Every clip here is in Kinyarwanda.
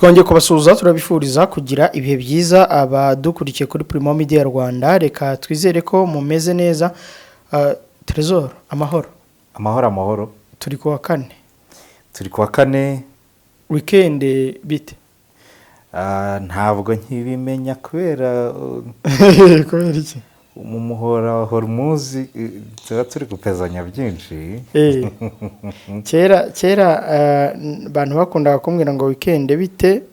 Twongeye kubasuhuza, turabifuriza kugira ibihe byiza. Abadukurikiye kuri Primo Media Rwanda, reka twizere ko mumeze neza. Trezor, amahoro? Amahoro, amahoro. Turi ku wa kane. Turi ku wa kane. Weekend bite? Ntabwo nkibimenya kubera Kubera iki? mu muhora wa Hormuz tuba turi gupezanya byinshi. Kera kera abantu bakundaga kumbwira ngo "Weekend bite?",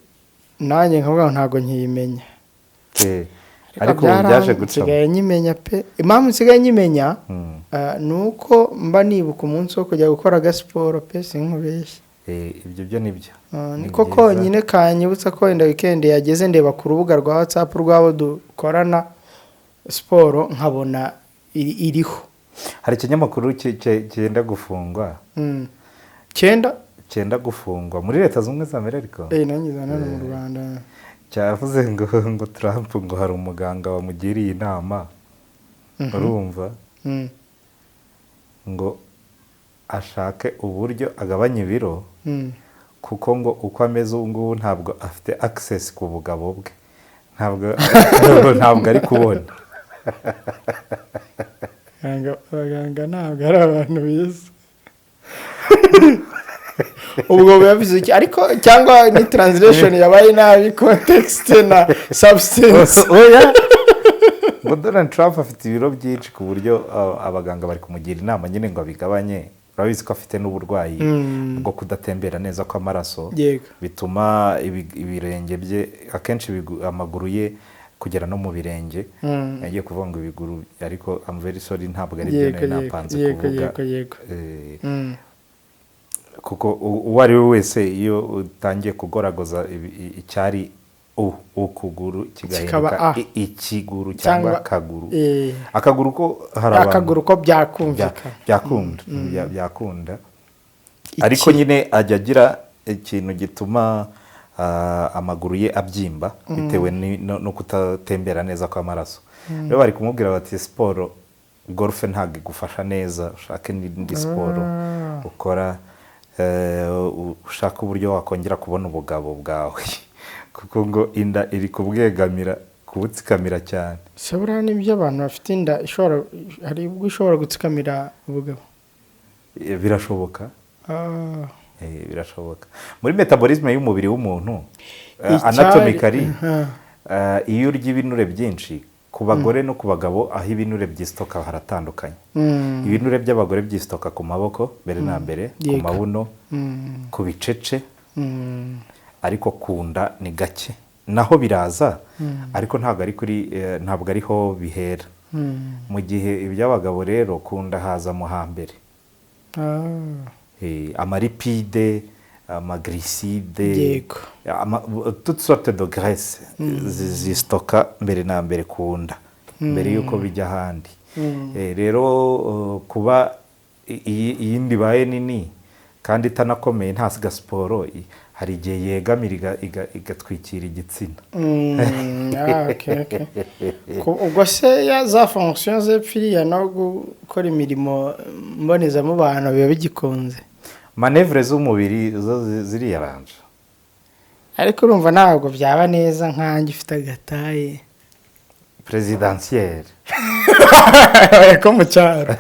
nanjye nkavuga ngo ntabwo nkiyimenya. Ariko ubu byaje gucamo. Nsigaye nyimenya pe. Impamvu nsigaye nyimenya ni uko mba nibuka umunsi wo kujya gukora agasiporo pe, sinkubeshye. Ibyo byo ni byo. Ni Niko byiza. konyine kanyibutsa ko wenda weekend yageze. Ndeba ku rubuga rwa WhatsApp rw'abo dukorana siporo, nkabona iriho. Hari ikinyamakuru cyenda gufungwa. Cyenda? Cyenda gufungwa muri Leta Zunze Ubumwe za Amerika. Nanjye hano mu Rwanda. Cyavuze ngo Trump ngo hari umuganga wamugiriye inama, urumva, ngo ashake uburyo agabanya ibiro, kuko ngo uko ameze ubu ngubu ntabwo afite access ku bugabo bwe, ntabwo ari kubona. Abaganga ntabwo ari abantu beza. Ubwo biba iki ariko? Cyangwa ni translation yabaye nabi, context na substance? Oya, ngo Donald Trump afite ibiro byinshi ku buryo abaganga bari kumugira inama nyine ngo abigabanye. Urabizi ko afite n'uburwayi bwo kudatembera neza kw'amaraso, bituma ibirenge bye akenshi amaguru ye kugera no mu birenge. Yagiye kuvuga ngo ibiguru, ariko I'm very sorry, ntabwo ari byo nari napanze kuvuga. yego yego Kuko uwo ari we wese, iyo utangiye kugoragoza icyari ukuguru kikaba kigahinduka A. ikiguru cyangwa Cyangwa akaguru, akaguru ko hari abantu akaguru ko byakumvikana. Byakunda, byakunda. Ariko nyine ajya agira ikintu gituma amaguru ye abyimba bitewe no kutatembera neza kw'amaraso. Rero bari kumubwira bati siporo, golf ntabwo igufasha neza, ushake n'indi siporo ukora, ushake uburyo wakongera kubona ubugabo bwawe, kuko ngo inda iri kubwegamira, kubutsikamira cyane. Se buriya nibyo, abantu bafite inda ishobora, hari ubwo ishobora gutsikamira ubugabo? Birashoboka. Birashoboka. Muri métabolisme y'umubiri w'umuntu, anatomically, iyo urya ibinure byinshi, ku bagore no ku bagabo, aho ibinure byisitoka haratandukanye. Ibinure by'abagore byisitoka ku maboko mbere na mbere, ku mabuno, ku bicece, ariko ku nda ni gake. Naho biraza, ariko ntabwo ari kuri ntabwo ariho bihera. Mu gihe iby'abagabo rero, ku nda haza mu hambere. Amalipide, amaglycide, toutes sortes de graisse zisitoka mbere na mbere ku nda mbere y'uko bijya ahandi. Rero kuba iyindi ibaye nini kandi itanakomeye, nta siporo, hari igihe yegamira igatwikira igitsina. Ah, okay. Ubwo se ya za fonction zepfiriya no gukora imirimo mbonezamubano biba bigikunze? Manœuvre z'umubiri zo ziriyaranja. Ariko urumva ntabwo byaba neza nkanjye ufite agataye Présidentielle. Ko mu cyaro,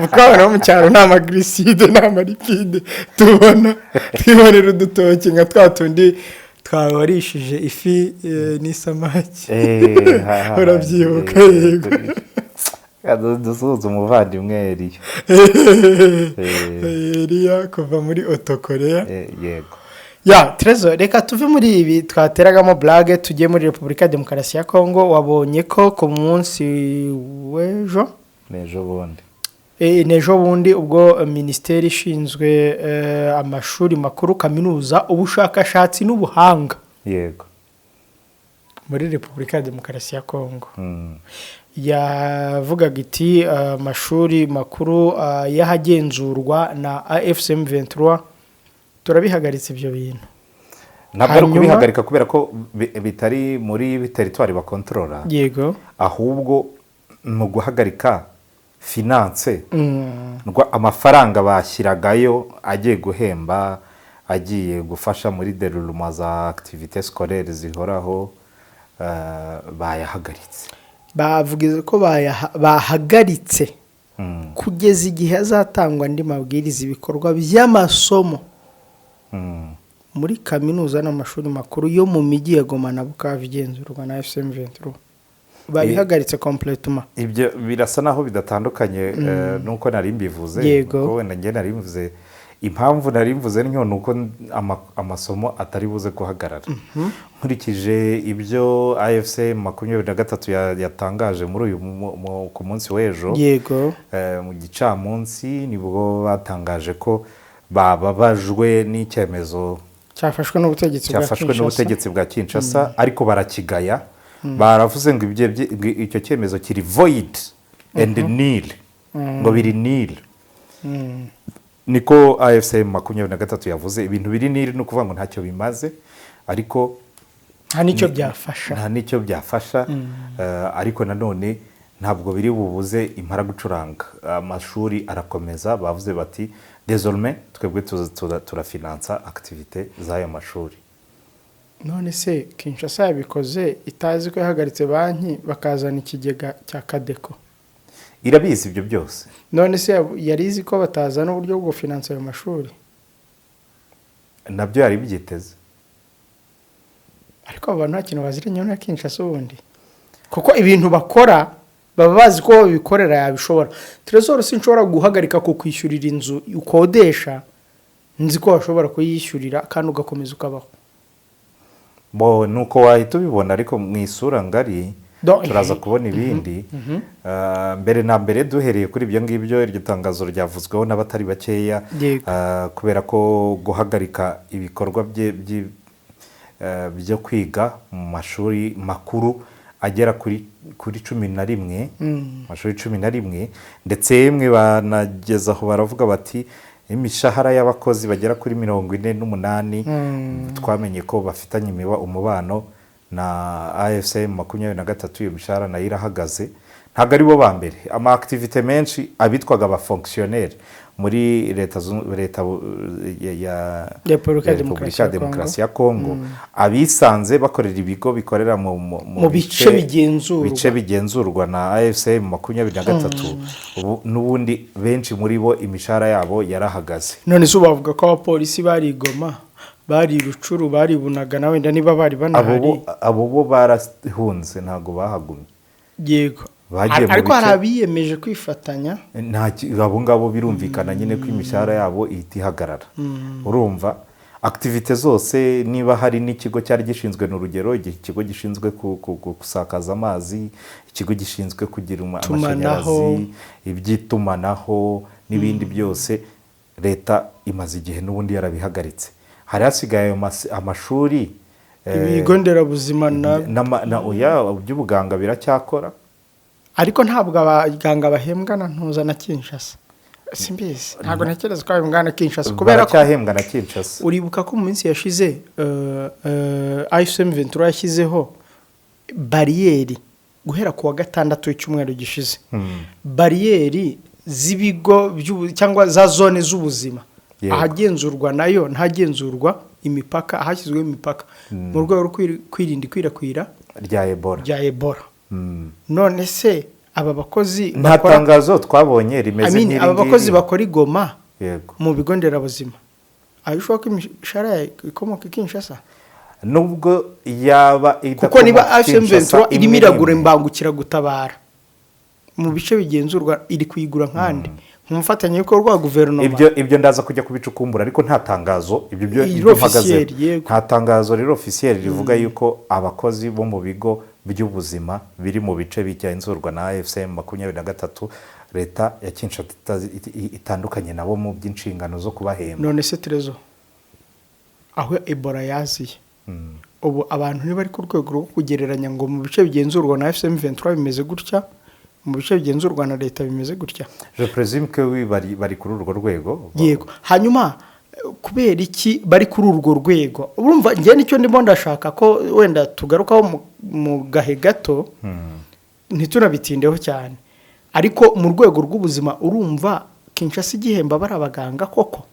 kuko abantu bo mu cyaro nta maglycide, nta malipide tubona. Twibonera udutoki nka twa tundi twawarishije ifi n'isamaki. Urabyibuka? Yego. Dusuhuza umuvandimwe Eliya. Eliya kuva muri Otokoreya. Yego. Ya Trezo, reka tuve muri ibi twateragamo blague, tujye muri Repubulika ya Demokarasi ya Kongo. Wabonye ko ku munsi w'ejo, n'ejo bundi. N'ejo bundi, ubwo minisiteri ishinzwe amashuri makuru, kaminuza, ubushakashatsi n'ubuhanga muri Repubulika ya Demokarasi ya Kongo yavugaga iti amashuri makuru y'ahagenzurwa na AFC M23 turabihagaritse ibyo bintu. Ntabwo ari ukubihagarika kubera ko bitari muri territoire bakontorora, ahubwo ni uguhagarika finance, amafaranga bashyiragayo agiye guhemba agiye gufasha muri déroulement za activités scolaires zihoraho, bayahagaritse. Bavuze ko bahagaritse kugeza igihe hazatangwa andi mabwiriza, ibikorwa by'amasomo muri kaminuza n'amashuri makuru yo mu mijyi ya Goma na Bukavu igenzurwa na AFC M23, babihagaritse complètement. Ibyo birasa naho bidatandukanye nuko nari mbivuze. Kuko wenda njye nari mbivuze, impamvu nari mvuze niyo ni uko amasomo atari buze guhagarara, nkurikije ibyo AFC 23 yatangaje muri uyu ku munsi w'ejo. Mu gicamunsi nibwo batangaje ko bababajwe n'icyemezo cyafashwe n'ubutegetsi bwa cyafashwe Kinshasa. n'ubutegetsi bwa Kinshasa, ariko barakigaya, baravuze ngo ngo icyo cyemezo kiri void and nil, ngo biri nil. Niko AFC 23 yavuze. Ibintu biri nil ni ukuvuga ngo ntacyo bimaze, ariko nta n'icyo byafasha. Nta n'icyo byafasha, ariko nanone ntabwo biri bubuze impara gucuranga, amashuri arakomeza. Bavuze bati: "Désormais twebwe turafinansa activités z'ayo mashuri." None se Kinshasa yabikoze itazi ko yahagaritse banki, bakazana ikigega cya Kadeko? Irabizi ibyo byose. None se yari izi ko batazana uburyo bwo gufinansa ayo mashuri? Nabyo yari byiteze. Ariko abo bantu nta kintu baziranyeho na Kinshasa ubundi, kuko ibintu bakora baba bazi ko babikorera yabishobora. Trésor, sinshobora guhagarika kukwishyurira inzu ukodesha nzi ko washobora kuyishyurira kandi ugakomeza ukabaho. Bo nuko wahita ubibona, ariko mu isura ngari turaza kubona ibindi. Mbere na mbere, duhereye kuri ibyo ngibyo, iryo tangazo ryavuzweho n'abatari bakeya, kubera ko guhagarika ibikorwa byo kwiga mu mashuri makuru agera kuri 11, amashuri 11, ndetse yemwe banageze aho baravuga bati imishahara y'abakozi bagera kuri 48 twamenye ko bafitanye umubano na AFC 23, iyo mishahara nayo irahagaze. Ntabwo ari bo ba mbere, ama activités menshi, abitwaga aba fonctionnaires muri leta ya Repubulika ya ya Demokarasi ya Repubulika ya Demokarasi ya Kongo, abisanze bakorera ibigo bikorera mu bice bigenzurwa. Bice bigenzurwa na AFC 23, ubu n'ubundi benshi muri bo imishahara yabo yarahagaze. None se ubu bavuga ko abapolisi bari i Goma, bari i Rutshuru, bari i Bunagana, wenda niba bari Abo banahari? Bo barahunze, ntabwo bahagumye. Bagiye mu Ariko hari abiyemeje kwifatanya. Abo ngabo birumvikana nyine ko imishahara yabo ihita ihagarara. Urumva activités zose, niba hari n'ikigo cyari gishinzwe, ni urugero, ikigo gishinzwe gusakaza amazi, ikigo gishinzwe kugira Tumanaho. amashanyarazi, iby'itumanaho n'ibindi byose, leta imaze igihe n'ubundi yarabihagaritse. Hari hasigaye ayo amashuri, ibigo nderabuzima na oya, iby'ubuganga biracyakora. Ariko ntabwo abaganga bahembwa na ntuza, na Kinshasa. Simbizi, ntabwo ntekereza ko bahembwa na Kinshasa, kubera ko Baracyahembwa na Kinshasa. Uribuka ko mu minsi yashize AFC M23 yashyizeho bariyeri guhera ku wa gatandatu w'icyumweru gishize, bariyeri z'ibigo cyangwa za zone z'ubuzima, ahagenzurwa nayo ntagenzurwa, imipaka, ahashyizweho imipaka mu rwego rwo kwirinda ikwirakwira rya Ebola. Rya Ebola. None se aba bakozi Nta tangazo twabonye rimeze I mean, nk'iri aba bakozi ngiri. bakora i Goma mu bigo nderabuzima, aho ushoboka ko imishahara yayo ikomoka i Kinshasa? Nubwo yaba Kuko niba idakomoka AFC Kinshasa, M23 irimo imwe iragura n'imwe. imbangukiragutabara mu bice bigenzurwa, iri kuyigura nkande nk'umufatanyabikorwa wa guverinoma? Ibyo ndaza kujya kubicukumbura, ariko nta tangazo ibyo byo Iri ibyo mpagazeho. officiel, yego. Nta tangazo rero officiel rivuga yuko abakozi bo mu bigo by'ubuzima biri mu bice bigenzurwa na AFC 23, leta ya Kinshasa itandukanye nabo mu by'inshingano zo kubahemba. None se Trésor, aho Ebola yaziye, ubu abantu ntibari ku rwego rwo kugereranya ngo mu bice bigenzurwa na AFC M23 bimeze gutya, mu bice bigenzurwa na leta bimeze gutya? Je présume que oui, bari kuri urwo rwego. Yego. Hanyuma kubera iki bari kuri urwo rwego? Urumva njye nicyo ndimo ndashaka ko wenda tugarukaho mu gahe gato, ntitunabitindeho cyane, ariko mu rwego rw'ubuzima, urumva Kinshasa igihemba bari abaganga koko?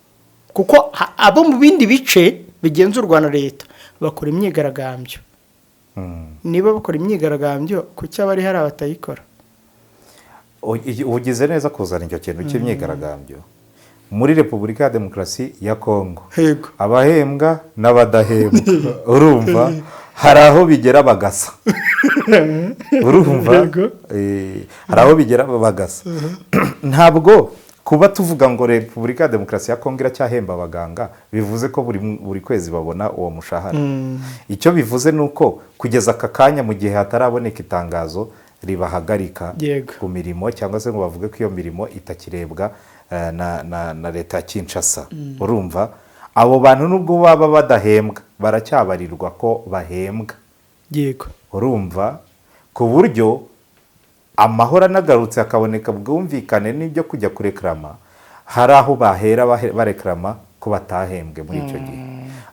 Kuko abo mu bindi bice bigenzurwa na leta bakora imyigaragambyo. Niba bakora imyigaragambyo, kuki abari hari batayikora? Ugize neza kuzana icyo kintu cy'imyigaragambyo. Muri Repubulika ya Demokarasi ya Kongo, abahembwa n'abadahembwa, urumva, hari aho bigera bagasa, urumva? Hari aho bigera bagasa. Ntabwo kuba tuvuga ngo Repubulika ya Demokarasi ya Kongo iracyahemba abaganga bivuze ko buri kwezi babona uwo mushahara. Icyo bivuze ni uko kugeza aka kanya, mu gihe hataraboneka itangazo ribahagarika ku mirimo, cyangwa se ngo bavuge ko iyo mirimo itakirebwa na leta ya Kinshasa, urumva, abo bantu nubwo baba badahembwa baracyabarirwa ko bahembwa. Urumva, ku buryo amahoro anagarutse hakaboneka bwumvikane n'ibyo kujya kurekarama, hari aho bahera barekarama ko batahembwe muri icyo gihe.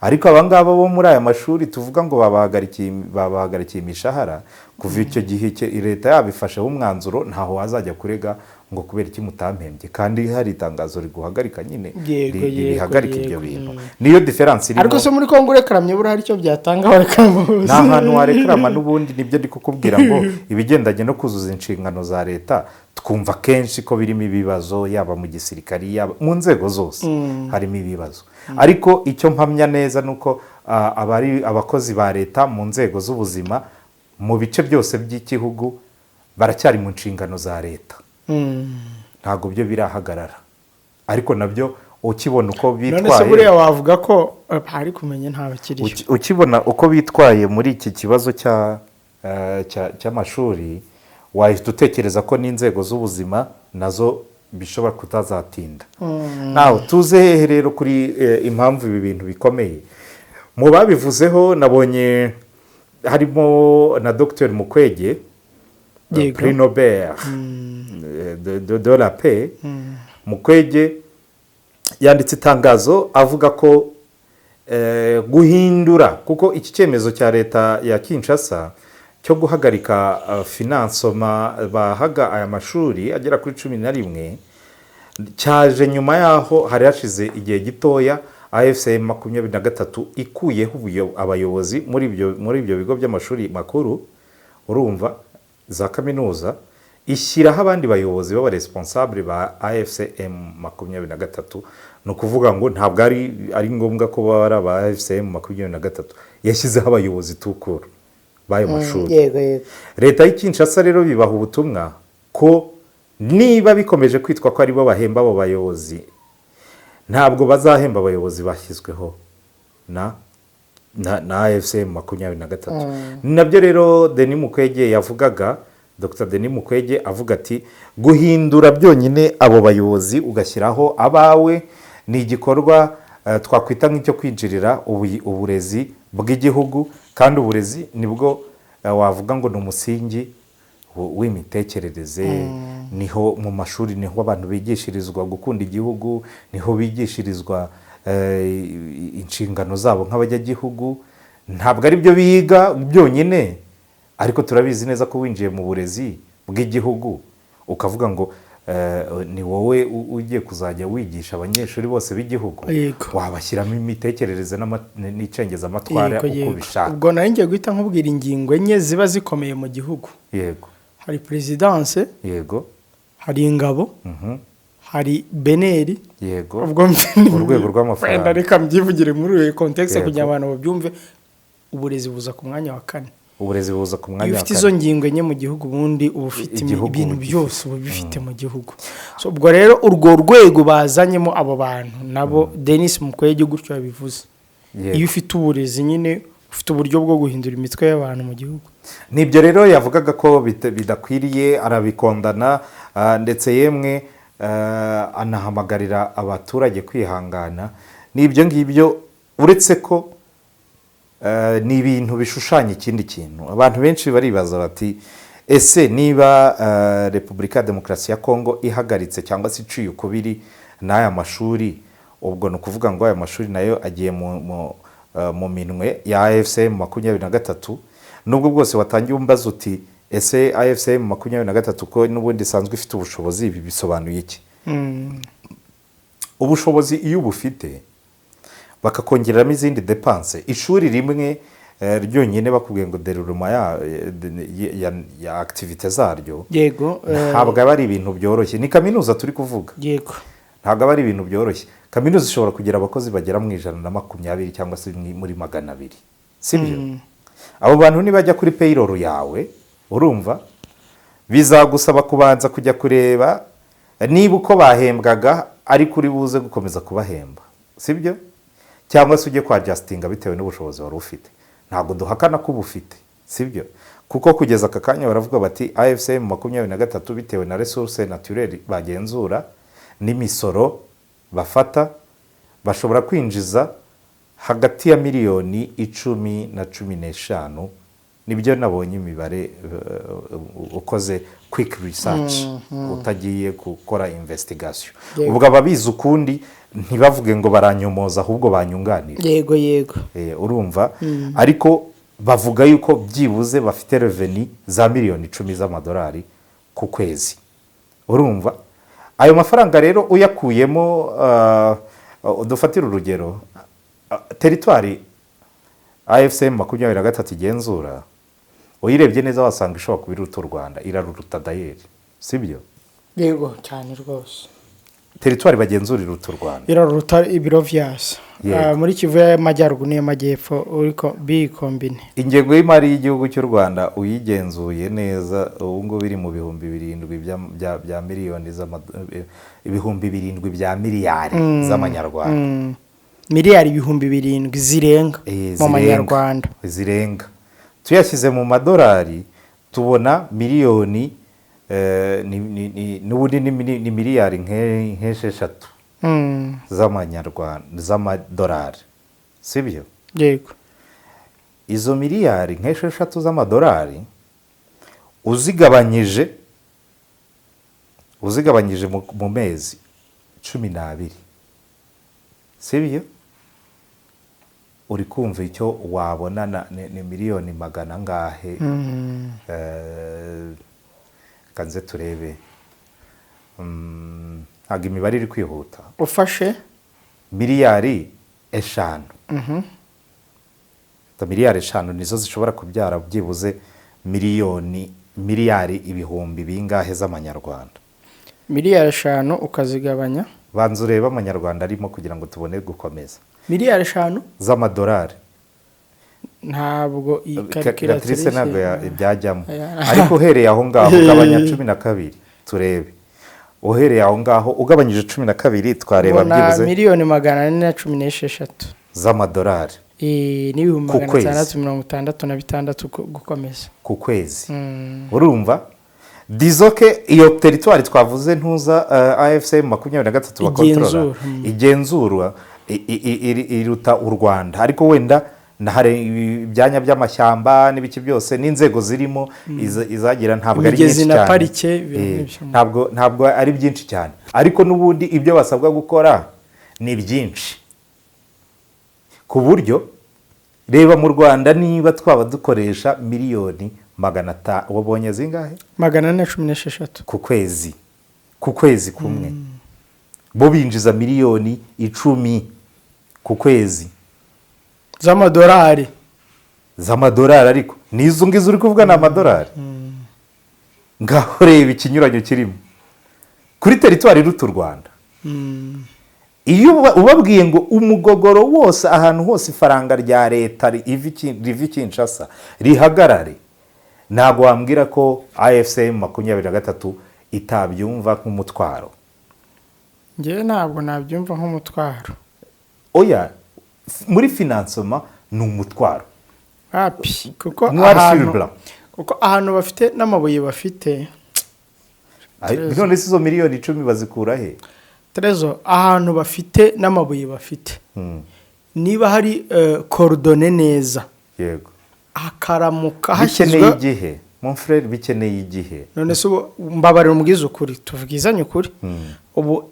Ariko aba ngaba bo muri aya mashuri tuvuga ngo babahagarikiye imishahara, kuva icyo gihe leta yabifasheho umwanzuro, ntaho wazajya kurega ngo kubera iki mutampembye kandi hari itangazo riguhagarika nyine, rihagarika ibyo bintu. Niyo différence irimo. Ariko se muri Kongo urekaramye buriya hari icyo byatanga, barekarama bose? Nta hantu warekarama n'ubundi. Nibyo ndi kukubwira ngo ibigendanye no kuzuza inshingano za leta twumva kenshi ko birimo ibibazo, yaba mu gisirikari, yaba mu nzego zose harimo ibibazo. Ariko icyo mpamya neza ni uko abari abakozi ba leta mu nzego z'ubuzima mu bice byose by'igihugu baracyari mu nshingano za leta. Ntabwo byo birahagarara, ariko nabyo ukibona uko None se bitwaye buriya wavuga ko hari kumenya nta bakiriyo? Ukibona uko bitwaye muri iki kibazo cy'amashuri, wahita utekereza ko n'inzego z'ubuzima nazo bishobora kutazatinda. Nawe tuze hehe rero kuri impamvu ibi bintu bikomeye? Mu babivuzeho nabonye harimo na Dr Mukwege, prix Nobel de la paix. Mukwege yanditse itangazo avuga ko guhindura, kuko iki cyemezo cya leta ya Kinshasa cyo guhagarika financement bahaga aya mashuri agera kuri 11 cyaje nyuma y'aho hari hashize igihe gitoya AFC 23 ikuyeho abayobozi muri ibyo bigo by'amashuri makuru, urumva, za kaminuza, ishyiraho abandi bayobozi b'aba responsable ba AFC M23. Ni ukuvuga ngo ntabwo ari ngombwa ko baba ari aba AFC M23, yashyizeho abayobozi tukuru b'ayo mashuri. yego yego Leta y'i Kinshasa rero bibaha ubutumwa ko niba bikomeje kwitwa ko aribo bahemba abo bayobozi, ntabwo bazahemba abayobozi bashyizweho na AFC 23. Ni nabyo rero Denis Mukwege yavugaga, Dr Denis Mukwege avuga ati guhindura byonyine abo bayobozi ugashyiraho abawe ni igikorwa twakwita nk'icyo kwinjirira uburezi bw'igihugu, kandi uburezi nibwo wavuga ngo ni umusingi w'imitekerereze. Niho mu mashuri niho abantu bigishirizwa gukunda igihugu, niho bigishirizwa inshingano zabo nk'abanyagihugu. Ntabwo ari byo biga byonyine, ariko turabizi neza ko winjiye mu burezi bw'igihugu ukavuga ngo ni wowe ugiye kuzajya wigisha abanyeshuri bose b'igihugu, wabashyiramo imitekerereze n'icengezamatwara uko ubishaka. Ubwo nari ngiye guhita nkubwira ingingo enye ziba zikomeye mu gihugu. Hari perezidanse, hari ingabo, hari BNR, ubwo Urwego rw'amafaranga. Wenda reka mbyivugire muri iyo contexte kugira ngo abantu babyumve. Uburezi buza ku mwanya wa kane. Uburezi buza ku Iyo mwanya wa ufite izo kane. ngingo enye mu gihugu, ubundi uba ufite Igihugu ibintu uba ugifite. byose uba ubifite mu gihugu. So, ubwo rero urwo rwego bazanyemo abo bantu nabo, Denis Mukwege gutyo yabivuze. Iyo ufite uburezi nyine ufite uburyo bwo guhindura imitwe y'abantu mu gihugu. Nibyo rero yavugaga ko bidakwiriye, arabikondana, ndetse yemwe anahamagarira abaturage kwihangana. N'ibyo ngibyo, uretse ko ni ibintu bishushanya ikindi kintu. Abantu benshi baribaza bati ese niba Repubulika ya Demokarasi ya Kongo ihagaritse cyangwa se iciye ukubiri n'aya mashuri, ubwo ni ukuvuga ngo aya mashuri nayo agiye mu minwe ya AFC 23? Nubwo bwose watangiye umbaza uti ese AFC 23 ko n'ubundi isanzwe ifite ubushobozi, ibi bisobanuye iki? Ubushobozi iyo ubufite Bakakongereramo izindi dépenses. Ishuri rimwe ryonyine, bakubwiye ngo déroulement ya activités zaryo, ntabwo aba ari ibintu byoroshye. Ni kaminuza turi kuvuga. Ntabwo aba ari ibintu byoroshye. Kaminuza ishobora kugira abakozi bagera mu 120 cyangwa se muri 200, sibyo? Abo bantu nibajya kuri payroll yawe, urumva bizagusaba kubanza kujya kureba niba uko bahembwaga ari kuri buze gukomeza kubahemba, sibyo? Cyangwa se ujye kwa adjustinga bitewe n'ubushobozi wari ufite. Ntabwo duhakana ko uba ufite, sibyo? Kuko kugeza aka kanya baravuga bati AFC M 23, bitewe na ressources naturelles bagenzura n'imisoro bafata, bashobora kwinjiza hagati ya miliyoni 10 na 15. Nibyo nabonye imibare, ukoze quick research, utagiye gukora investigation. Ubwo ababizi ukundi ntibavuge ngo baranyomoza, ahubwo banyunganira. yego yego Urumva, ariko bavuga yuko byibuze bafite revenu za miliyoni 10 z'amadolari ku kwezi. Urumva ayo mafaranga rero uyakuyemo, dufatire urugero, territoire AFC M 23 igenzura, uyirebye neza wasanga ishobora kuba iruta u Rwanda, iraruruta d'ailleurs, sibyo? Yego, cyane rwose. Territoire bagenzura iruta u Rwanda. Iraruta ibiro vyasa. Muri Kivu y'Amajyaruguru n'iy'Amajyepfo uriko bikombine. Ingengo y'imari y'igihugu cy'u Rwanda uyigenzuye neza, ubu ngubu iri mu 7000 bya miliyoni, 7000 bya miliyari z'amanyarwanda. Miliyari 7000 zirenga mu Zirenga. manyarwanda. Zirenga. Tuyashyize mu madolari tubona miliyoni, n'ubundi ni miliyari nk'esheshatu z'amanyarwanda, z'amadolari, sibyo? Yego. Izo miliyari nk'esheshatu z'amadolari uzigabanyije mu mezi 12, sibyo? Uri kumva icyo wabona ni miliyoni magana angahe? Kanze turebe. Ntabwo imibare iri kwihuta. Ufashe Miliyari 5. Miliyari 5 nizo zishobora kubyara byibuze miliyoni, miliyari ibihumbi bingahe z'amanyarwanda? Miliyari 5 ukazigabanya. Banza urebe amanyarwanda arimo kugira ngo tubone gukomeza. Miliyari 5 z'amadolari. Ntabwo iyi calculatrice ntabwo byajyamo. Aya. Ariko uhereye aho ngaho ugabanya 12, turebe, uhereye aho ngaho ugabanyije 12, twareba Ubona byibuze miliyoni 416 z'amadolari. N'ibihumbi Ku magana kwezi. atandatu mirongo itandatu na bitandatu gukomeza. Ku kwezi. Urumva dizoke iyo territoire twavuze ntuza, AFC 23 bakontorora, Igenzura, igenzurwa, iruta u Rwanda, ariko wenda na hari ibyanya by'amashyamba n'ibiki byose n'inzego zirimo, izagira ntabwo ari Imigezi nyinshi na cyane. parike, ibintu nk'ibyo. Ntabwo ari byinshi cyane, ariko n'ubundi ibyo basabwa gukora ni byinshi, ku buryo reba mu Rwanda niba twaba dukoresha miliyoni 500, wabonye zingahe? 416. Ku kwezi, ku kwezi kumwe. Bo binjiza miliyoni 10 ku kwezi. Z'amadolari. Z'amadolari. Ariko n'izo ngizo uri kuvuga ni amadolari. Ngaho reba ikinyuranyo kirimo kuri territoire iruta u Rwanda. Iyo ubabwiye ngo umugogoro wose, ahantu hose ifaranga rya leta riva i Kinshasa rihagarare, ntabwo wambwira ko AFC M 23 itabyumva nk'umutwaro. Ngewe ntabwo nabyumva nk'umutwaro. Oya, muri financement ni umutwaro. Wapi, kuko Noir sur ahantu blanc. kuko ahantu bafite n'amabuye bafite. None se izo miliyoni 10 bazikura he? Terezo, ahantu bafite n'amabuye bafite, niba hari coordonné neza, hakaramuka Bikeneye hashyizwe igihe, mon frère, bikeneye igihe. None se ubu, mbabarira umubwize ukuri, tuvugizanye ukuri, ubu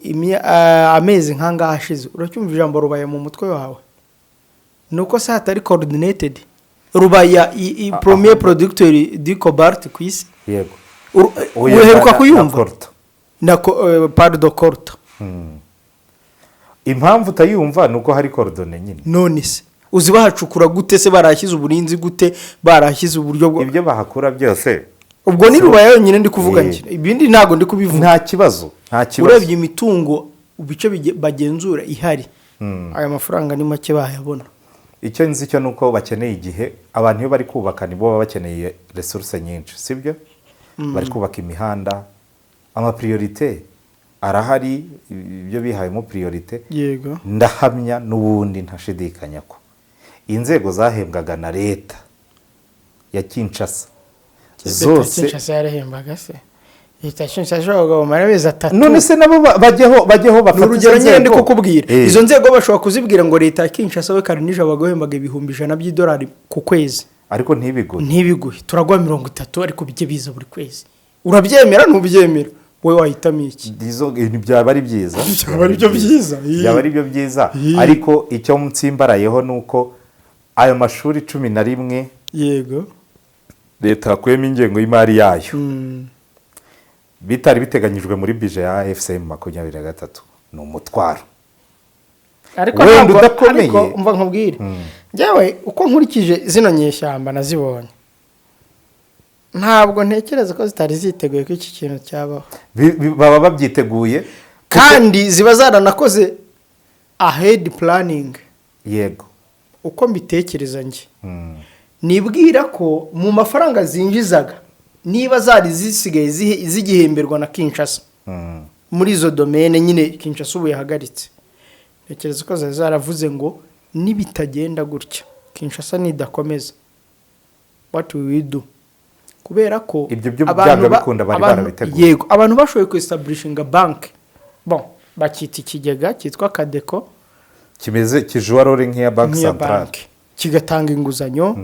amezi nk'angaha ashize uracyumva ijambo Rubaya mu mutwe wawe? Ni uko se hatari coordinated? Rubaya, premier producteur du cobalt ku isi. Oya, Uheruka na kuyumva? Coltan. Na pardon, coltan. Impamvu utayumva ni uko hari cordon nyine. None se uzi bahacukura gute se? Barahashyize uburinzi gute? Barahashyize uburyo bwo Ibyo bahakura byose. Ubwo ni Rubaya yonyine ndi kuvuga. Eh. Njye ibindi ntabwo ndi kubivuga. Nta kibazo, nta kibazo. Urebye imitungo ibice bagenzura ihari, aya mafaranga ni make bayabona. Icyo nzi cyo ni uko bakeneye igihe. Abantu iyo bari kubaka nibo baba bakeneye ressources nyinshi, sibyo? Bari kubaka imihanda, ama priorités arahari, ibyo bihayemo priorité. Ndahamya n'ubundi ntashidikanya ko inzego zahembwaga na leta ya Kinshasa zose. Kinshasa yarahembaga se? Leta ya Kinshasa ishobora kumara amezi 3. None se nabo bajyeho Ni bafate urugero izo nyine ndi nzego. kukubwira. Izo nzego bashobora kuzibwira ngo leta ya Kinshasa we Karinija baguhembaga $100,000 ku kwezi. Ariko ntibigure. Ntibiguhe, turaguha 30 ariko bijye biza buri kwezi. Urabyemera? Ntubyemera? Wowe wahitamo iki? Byaba ari byiza. Byaba ari byo byiza. Byaba ari byo byiza, ariko icyo nsimbarayeho ni uko ayo mashuri 11 leta yakuyemo ingengo y'imari yayo, bitari biteganyijwe muri budget ya AFC M 23, ni umutwaro Ariko wenda ntabwo udakomeye. Ariko umva nkubwire, njyewe uko nkurikije zino nyeshyamba nazibonye, ntabwo ntekereza ko zitari ziteguye ko iki kintu cyabaho. Baba babyiteguye. Kandi ziba zaranakoze ahead planning. Uko mbitekereza njye, nibwira ko mu mafaranga zinjizaga, niba zari zisigaye zigihemberwa na Kinshasa muri izo domaines nyine Kinshasa ubu yahagaritse, ntekereza ko zari zaravuze ngo nibitagenda gutya, Kinshasa nidakomeza, what will we do? Kubera ko Ibyo byo abantu byanga bikunda bari barabiteguye. Yego, abantu bashoboye kwestablishinga banki, bon, bakita ikigega cyitwa CADECO. Kimeze kijuwa role nk'iya banki Nk'iya centrale. Banki, kigatanga inguzanyo,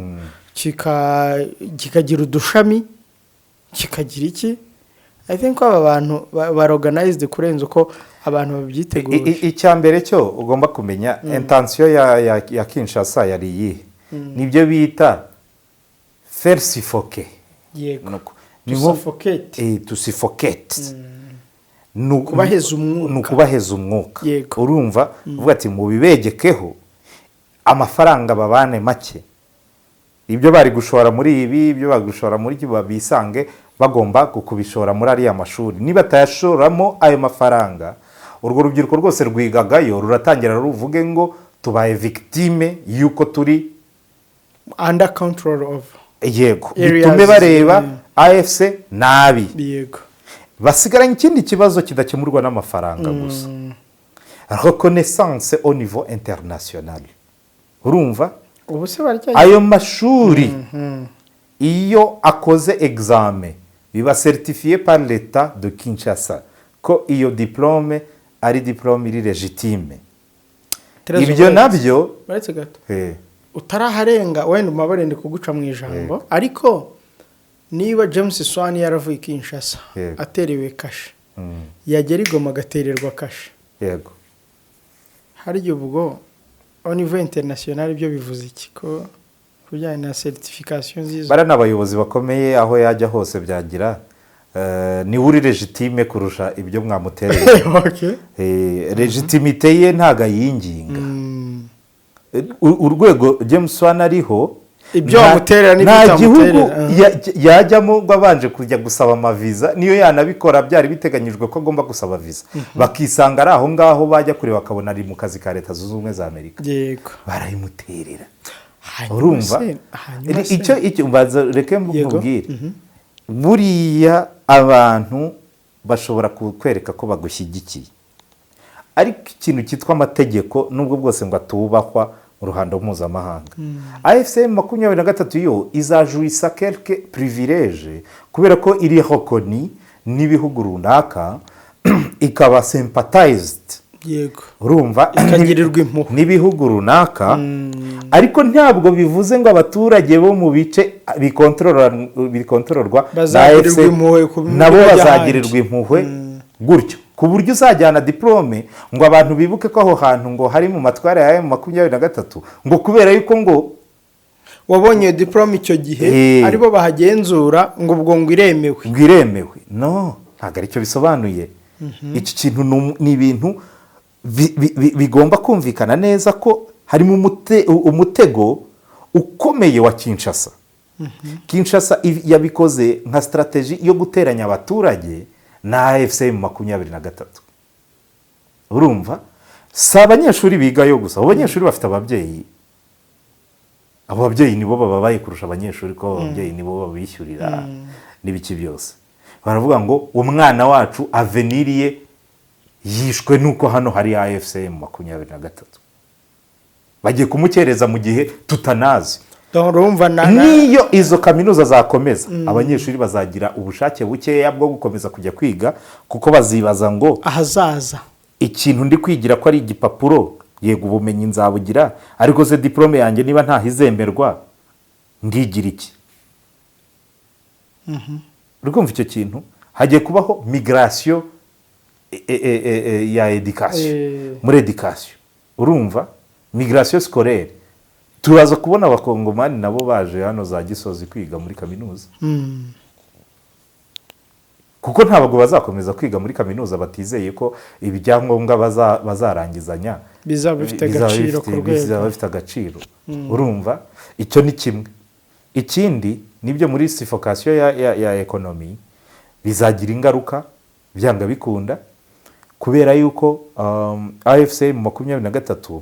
kikagira udushami, kikagira iki. I think ko aba bantu ba organized kurenza uko abantu babyiteguye. Icya mbere cyo ugomba kumenya, intention ya Kinshasa yari iyihe? Nibyo bita faire suffoquer. To suffocate. To suffocate. Kubaheza umwuka. Ni ukubaheza umwuka. Urumva uvuga ati mubibegekeho amafaranga babane make, ibyo bari gushora muri ibi, ibyo bari gushora muri iki, bisange bagomba kubishora muri ariya mashuri. Niba batayashoramo ayo mafaranga, urwo rubyiruko rwose rwigagayo ruratangira ruvuge ngo tubaye victime y'uko turi under control of areas. Bitume bareba AFC nabi. Basigaranye ikindi kibazo kidakemurwa n'amafaranga gusa, reconnaissance au niveau international, urumva? Ubu se baracya Ayo mashuri iyo akoze examen biba certifié par l'État de Kinshasa ko iyo diplôme ari diplôme iri légitime. Terezo, Ibyo nabyo uretse gato, utaraharenga, wenda umubare ndi kuguca mu ijambo, ariko niba James Swan yaravuye i Kinshasa aterewe kashe, yagera i Goma agatererwa kashe, harya ubwo au niveau international ibyo bivuze iki ko ku bijyanye na certification nziza? Bariya ni abayobozi bakomeye, aho yajya hose byagira niwe uri légitime kurusha ibyo mwamutereye. Légitimité ye ntabwo ayinginga. Urwego James Swan ariho, Ibyo wamuterera n'ibyo nta gihugu utamuterera, yajyamo ngo abanje kujya gusaba amaviza. Niyo yanabikora, byari biteganyijwe ko agomba gusaba viza, bakisanga ari aho ngaho, bajya kure bakabona ari mu kazi ka Leta Zunze Ubumwe za Amerika, barayimuterera. Hanyuma Urumva? Hanyuma Icyo mbanza reke nkubwire, buriya abantu bashobora kukwereka ko bagushyigikiye, ariko ikintu cyitwa amategeko, nubwo bwose ngo atubahwa mu ruhando mpuzamahanga, AFC M 23 yo izajouissa quelque privilège kubera ko iri reconnue n'ibihugu runaka, ikaba sympathized, urumva, Ikagirirwa impuhwe. n'ibihugu runaka, ariko ntabwo bivuze ngo abaturage bo mu bice bikontororwa na Bazagirirwa AFC impuhwe ku nabo bijya bazagirirwa ahandi. impuhwe gutyo, ku buryo uzajyana diplôme ngo abantu bibuke ko aho hantu ngo hari mu matwara ya M 23, ngo kubera yuko ngo Wabonye iyo diplôme icyo gihe, aribo bahagenzura, ngo ubwo ngo iremewe. Ngo iremewe. No, ntabwo aricyo bisobanuye. Iki kintu ni ibintu Bigomba kumvikana neza ko harimo umutego ukomeye wa Kinshasa. Kinshasa yabikoze nka stratégie yo guteranya abaturage na AFC M23. Urumva, si abanyeshuri bigayo gusa, abo banyeshuri bafite ababyeyi. Abo babyeyi nibo bababaye kurusha abanyeshuri, ko abo babyeyi nibo babishyurira n'ibiki byose. Baravuga ngo umwana wacu, avenir ye yishwe nuko hano hari AFC M23, bagiye kumukereza mu gihe tutanazi. Donc urumva na Niyo izo kaminuza zakomeza, abanyeshuri bazagira ubushake bukeya bwo gukomeza kujya kwiga, kuko bazibaza ngo ahazaza. Ikintu ndi kwigira ko ari igipapuro, yego ubumenyi nzabugira, ariko se diplôme yanjye niba ntaho izemerwa, ndigira iki? Uri kumva icyo kintu? Hagiye kubaho migration ya éducation muri éducation. Urumva, migration scolaire, turaza kubona Abakongomani nabo baje hano za Gisozi kwiga muri kaminuza, kuko ntabwo bazakomeza kwiga muri kaminuza batizeye ko ibyangombwa bazarangizanya bizaba bifite bizaba agaciro ku rwego. Bizaba bifite agaciro. Urumva, icyo ni kimwe. Ikindi nibyo, muri suffocation ya économie bizagira ingaruka byanga bikunda, kubera yuko AFC M23,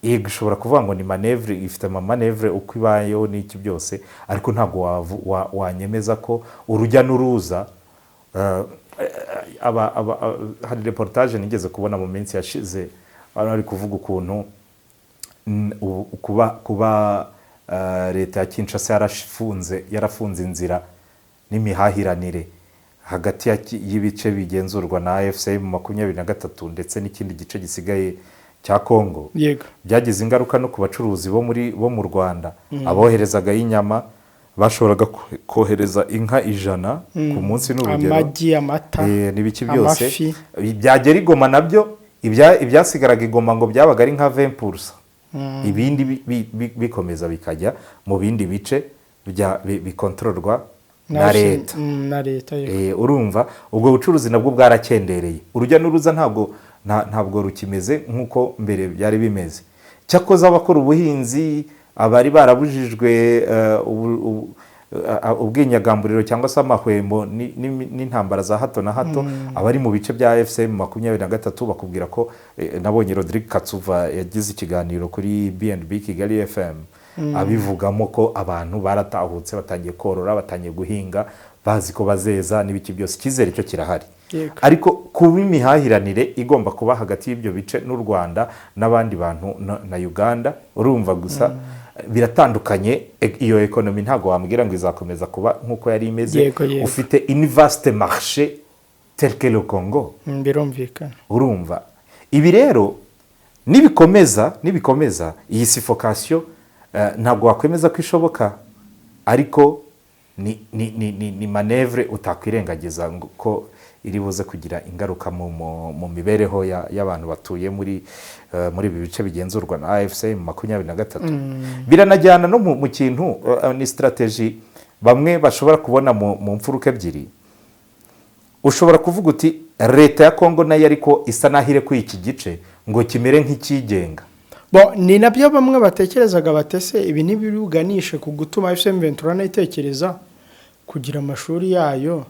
yego ishobora kuvuga ngo ni manœuvre, ifite ama manœuvres uko ibayeho n'iki byose, ariko ntabwo wanyemeza ko urujya n'uruza hari reportage nigeze kubona mu minsi yashize, bari bari kuvuga ukuntu kuba leta ya Kinshasa yarafunze inzira n'imihahiranire hagati y'ibice bigenzurwa na AFC M23 ndetse n'ikindi gice gisigaye cya Congo, byagize ingaruka no ku bacuruzi bo mu Rwanda. Aboherezagayo inyama bashoboraga kohereza inka 100 ku munsi, ni urugero. Amagi, amata, n'ibiki byose. amafi. Byagera i Goma nabyo, ibyasigaraga i Goma ngo byabaga ari nka 20%, ibindi bikomeza bikajya mu bindi bice bikontororwa na leta. Na leta, yego. Urumva ubwo bucuruzi nabwo bwarakendereye, urujya n'uruza ntabwo rukimeze nk'uko mbere byari bimeze. Cyakoze abakora ubuhinzi, abari barabujijwe ubwinyagamburiro cyangwa se amahwemo n'intambara za hato na hato, abari mu bice bya AFC M23 bakubwira ko nabonye Rodrigue Katsuva yagize ikiganiro kuri B&B Kigali FM abivugamo ko abantu baratahutse, batangiye korora, batangiye guhinga, bazi ko bazeza n'ibiki byose, icyizere cyo kirahari. Ariko kuba imihahiranire igomba kuba hagati y'ibyo bice n'u Rwanda n'abandi bantu na Uganda, urumva gusa biratandukanye. Iyo économie ntabwo wambwira ngo izakomeza kuba nk'uko yari imeze Yego, yego. ufite une vaste marché tel que le Congo. Birumvikana. Urumva, ibi rero nibikomeza iyi suffocation, ntabwo wakwemeza ko ishoboka, ariko ni manœuvre utakwirengagiza ngo ko iri buze kugira ingaruka mu mibereho y'abantu batuye muri ibi bice bigenzurwa na AFC M23. Biranajyana no mu kintu ni stratégie bamwe bashobora kubona mu mfuruka ebyiri. Ushobora kuvuga uti leta ya Kongo nayo ariko isa n'aho irekuye iki gice ngo kimere nk'ikigenga. Bo, ni nabyo bamwe batekerezaga batese ibi ntibiruganishe ku gutuma AFC M23 nayo itekereza kugira amashuri yayo,